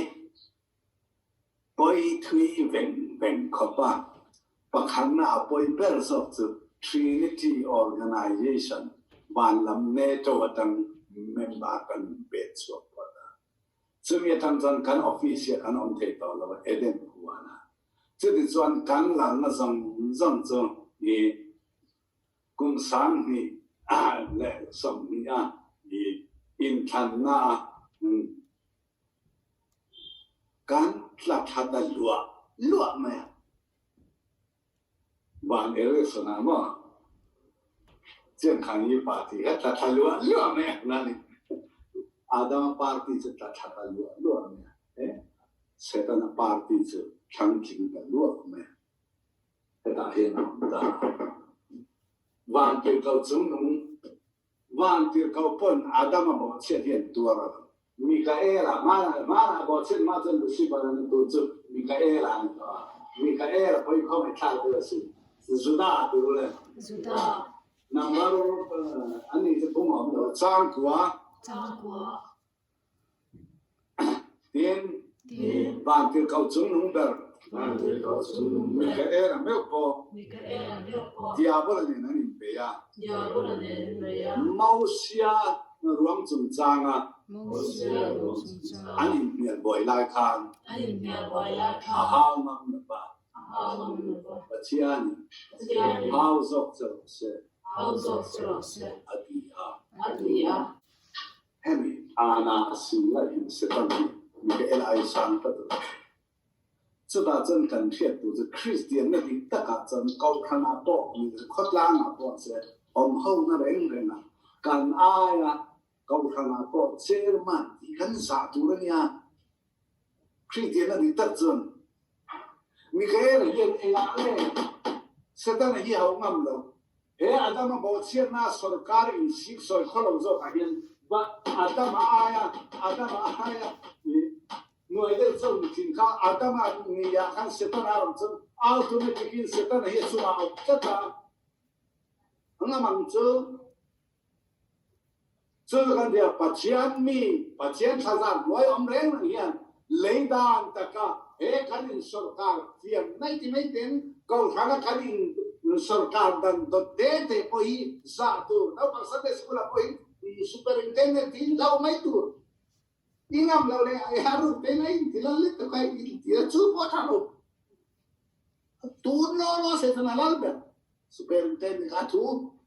pawi thui veng veng khawp a, pakhatna a pawi ber zawk chu Trinity Organization van lam NATO atang member kan pek chhuak phawt a. Chumi atang chuan kan office hi kan awm thei tawh lo a, Eden huan a. Chutichuan kan lalna zawng zawng chu i kum 2020 a i inthlanna a kan tla thla ta luah luah mai a. Van Erickson ah maw Chiangkhang i party kha tla thla luah luah mai a nain Adama party cu tla thla ta luah luah mai a eh Setana party cu thlang tling ta luah mai a hetah hin a um ta. Vantirhkoh cungnung Vantirhkoh pawn Adama bawhchiat hi an tuar a lo. Mikaela, hmanah bawhchiat mah cun Lucifer an tu cu Mikaela an tuah. Mikaela poi khom i thlak deuh a si. Judah tu le. Judah. Number annih cu phung a um lo. Caang kua. Caang kua. Tin vantirhkoh cungnung ber Mikael a meuh pawh Diabol nen an in pe a. Mosia ruang chungchang ah an in hnial buai lai khan a hau ngam na pa Pathian in hau zawk che rawh seh a ti a. Hemi aana a si laih in Satan nih Mikael ai sang tlat lo. Cutah cun kan hriattu cu Kristian na dik tak ahcun kokhan ah pawh mi khuatlang ah pawh seh awmho na rengreng ah kan ai ah kokhan ah pawh chairman ti kan zah tur a nia. Kristian na dik tak cun Mikael hian engah le Satan hi ho ngam lo. He Adam a bawhchiatnak sorkar in siksawi kho lo zawk ah hin Adam a ai a Adam a ai a nuai deuh cho mi thin kha Adam a ni ah khan Satan a ram cun automatic in Satan hi a chungah a um tlat a ngamang cu cu kan dia Pathian mi Pathian thlazar hnuai om reng reng hian leidan taka he kan in sorkar thiam nai ti mai ten ko hrana kan in sorkar dan dot te te pawh hi zah tur naupang Sunday school ah pawh hi superintendent hi lo mai tur i ngam lo le ai haru te ngai ti lal le to kai i ti chu pawh tha lo tun lo lo se thana lal ber superintendent kha thu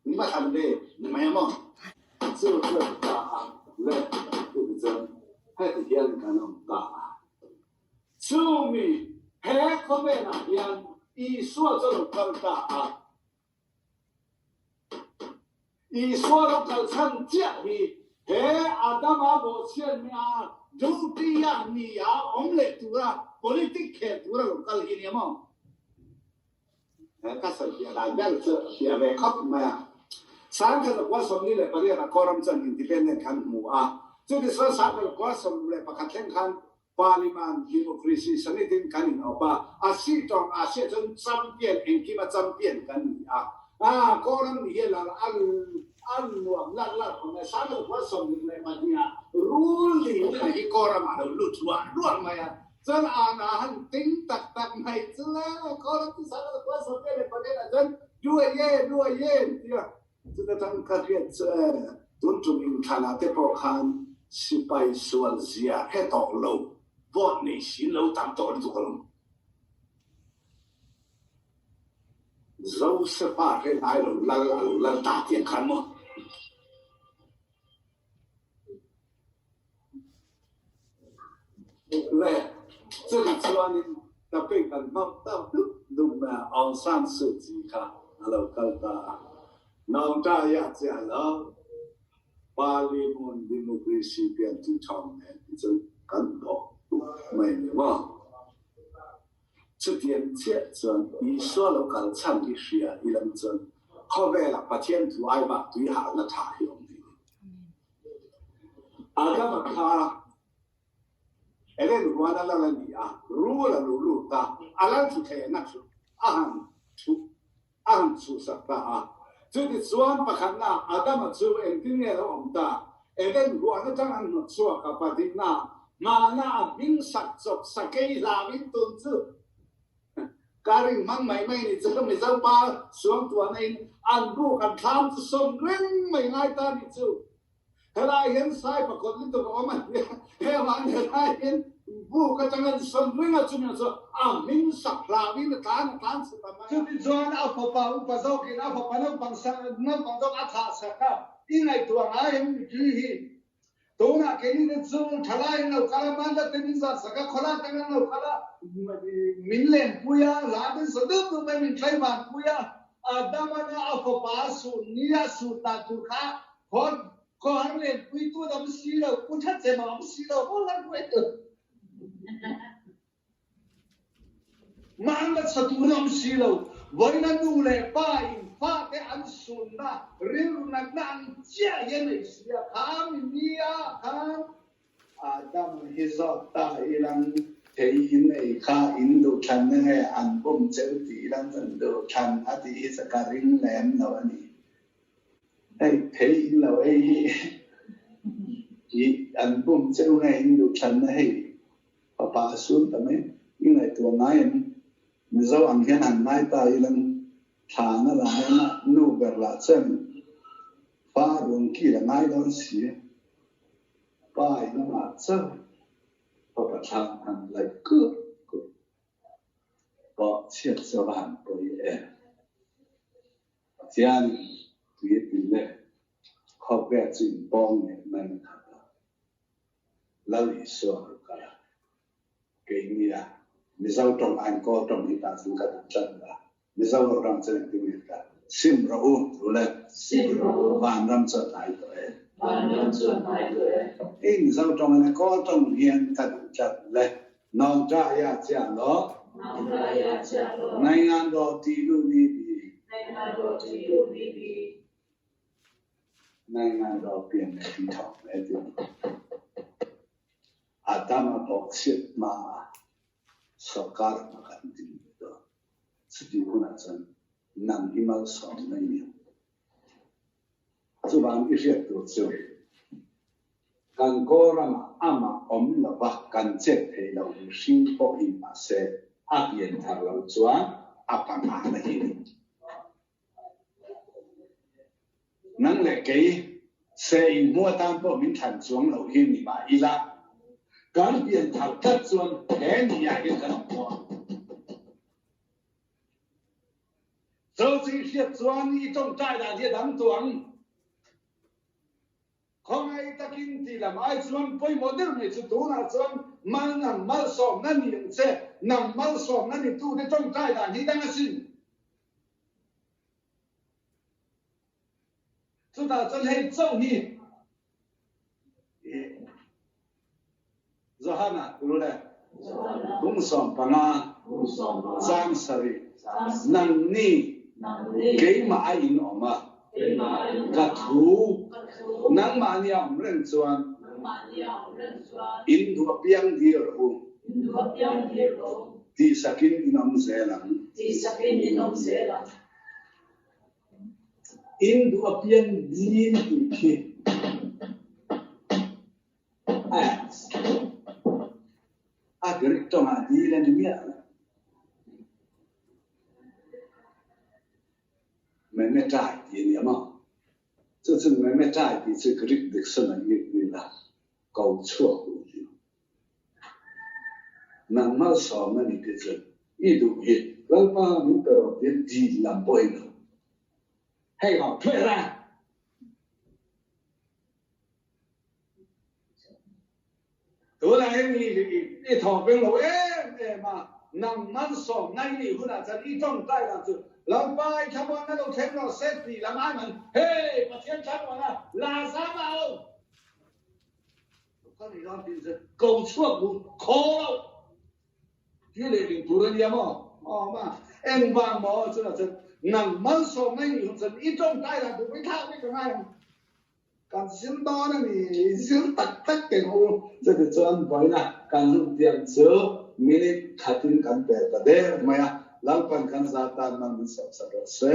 ni ma than le ni mai mo chu chu ta le tu chan heti hian kan om ta chu mi he khawvel ah hian Isua chu lo kal ta a Isua lo kal chhan chiah hi he Adama bawhchhiatmi ah duty ah ni ah awm leh tura politic khel tura lo kal hi nia maw? Ka sawi fiah dan ber chu fiah ve khawp mai a. 1928 ah Kawlram chuan independent khan hmu a. Chutichuan 1911 thleng khan Parliament democracy sanitin kan in awp a, a si tawng a si ahcun champion engkim a champion kan ni a. Ah, Kawlram nih hi lal an an nuam lak lak khom e 1922 ah rul li hi Kawlram ah lo lut ruah ruah mai a. Cun ana han ting taktak mai cu le Kawlram ti 1922 ah cun duai ye duai ye tiah Cuticun ka rian cu tuntum in thlan ah te pawh khan sipai sual zia he tawk lo vote nei sin lo tam tawh lutuk alawm. Josefa he ngai lo lal a lo lal ta tiang khan maw. Le cutichuan in tappi kan hmang tak dup dup na Aung San Suu Kyi kha a lo kal ta. Naungta ya cia lo Parliament democracy pian ti ṭhawng ne ti cun kan bawk mai ni maw. Cutiang chiah cun Isua lo kal chan i hria i lam cun khawvel ah Pathian thu ai bak tui hal na ṭha hi um ti. Adam kha Eden huan a lal a ni a, rul a lo lut a, a lal thutthleng a chu a han thu a han chhuhsak ta a. Chutichuan pakhatna Adama chu engtin nge a lo awm ta? Eden huan atang an hnawt chhuak a, pahnihna hmana a hming sak chawp sakei hlauin tun chu Ka ring hmang mai mai ni chu Mizo pa suangtuahna in an buk an thlam chu sawm reng mai ngai ta ni chu. Helai hian sai pakhat lutuk a awm a nia, hengah helai hian buk atang an sawn reng a, chumi chu a hming sak hlauhin a tlan a tlan chhe ta mai a. Chutichuan a fapa upa zawkin a fapa naupang naupang zawk a thlah sak a, i ngaihtuah ngai em mipui hi? Tunah keini te chu thalai an lo kal a, Manda te min zah sak a, khawlai atang an lo kal a, min lenpui a, hla min sa dup dup mai, min tlaivanpui a, Adamana a fapa a suh ni a suh dan tur kha Khaw khawhar lenpui tu an awm si lo, pu that chem a awm si lo, maw lan ruai tu. Mah na sa tur an awm si lo, vawiina nu leh pa in fate an sunna rilru natna ang chiah hi a nei si a, kha mi nia khan Adam hi zawt ta ilang thei in ei kha in duhthlanna nge an bum cheu tih ilang kan duhthlan a tih hi chu ka ring lem lo a ni. Hei thei in lo ei hi i an bum cheu nge in duhthlanna hei fapa a sun ta mai i ngaihtuah ngai em? Mizo ang hian han ngai ta ilang thla na la hian a nu ber lah chuan fa ruang kil a ngai dawn si. Pa in amah chauh fapa thlang han laih kur kur pawh chhiat chu a va han pawi em. Pathian tui a ti le, khawvel chu inpawng leh mai na khat a, Lal Isua a lo kal a, keini a Mizo tawng aiin Kawl tawng hi tah chuan ka duh tlat lo a, Mizo lo ram chuan engtin nge ka sim rawh u tu le Sim rawh u. Vanram chu a hnai tawh e. Vanram chu a hnai tawh e. Hei Mizo tawng ania Kawl tawng hian ka duh tlat le. Nong ta ya chia lo. Nong ta ya chia lo. Nai ngan do ti lu ni bi. Nai ngan do ti lu ni bi. Nai ngan do pian le ti thong le ti. Adama bawk siat ma sawrkar ma kan din do. Chuti hunah chuan nang hi malsawm mai ni. Chuvang i hriat tur chu kan Kawlramah amah awm lova kan chet thei lo mihring pawh hi mahse a pian thar lo chuan a pangana hi ni. Nang leh kei se inhmu atan pawh min thlan chuang lo hi ni mah ila, kan pian thar tlat chuan he ni ah hian kan awm dawn. Zo chi hriat chuan i tawngtai dan hi a dang tawh ang. Khawngaih takin tih lam ai chuan pawimawh deuh mai chu tunah chuan mal nang malsawmna ni ang che, nang malsawmna ni tute tawngtai dan hi dang asin. Chutah chuan hei chauh hi Johana tur le kum 15 chang sarih nangni keimah a in awm a, ka thu nangmahni a awm reng chuan in duh apiang dir rawh u tihsakin in awm zel ang. In duh apiang dil tih khi a Greek tawngah dil a ni miah lo. Memetai tih a ni a maw? Chu chu memetai tih chu Greek dictionary in ila ko chhuak u tih. Nang malsawm a ni te chu i duh hi Lalpa min pe rawh tia dil lam pawh i lo. Hei ho thueh ra! Tunah hian i thaw peng lo em em a, nang malsawm nai nih hunah chuan i tawngtai dan chu Lalpa i thlamuanna lo thleng rawh se tih lam ai man, Hey! Pathian thlamuana la zam a ho! Ka nih ram tin chu ko chhuak bu khaw lo ti leh ding tur a nia maw? Aw ma engvang maw chutah chuan nang malsawm mai nih hun chuan i tawngtai dan tur pawh i thlak vek a ngai ang. Kan zir dawn a ni, i zir tak tak teh u. Chuti chuan vawiina kan hun tiang chu minute khatin kan pel ta der mai a, Lalpan kan zar tan man min sawmsak rawh se.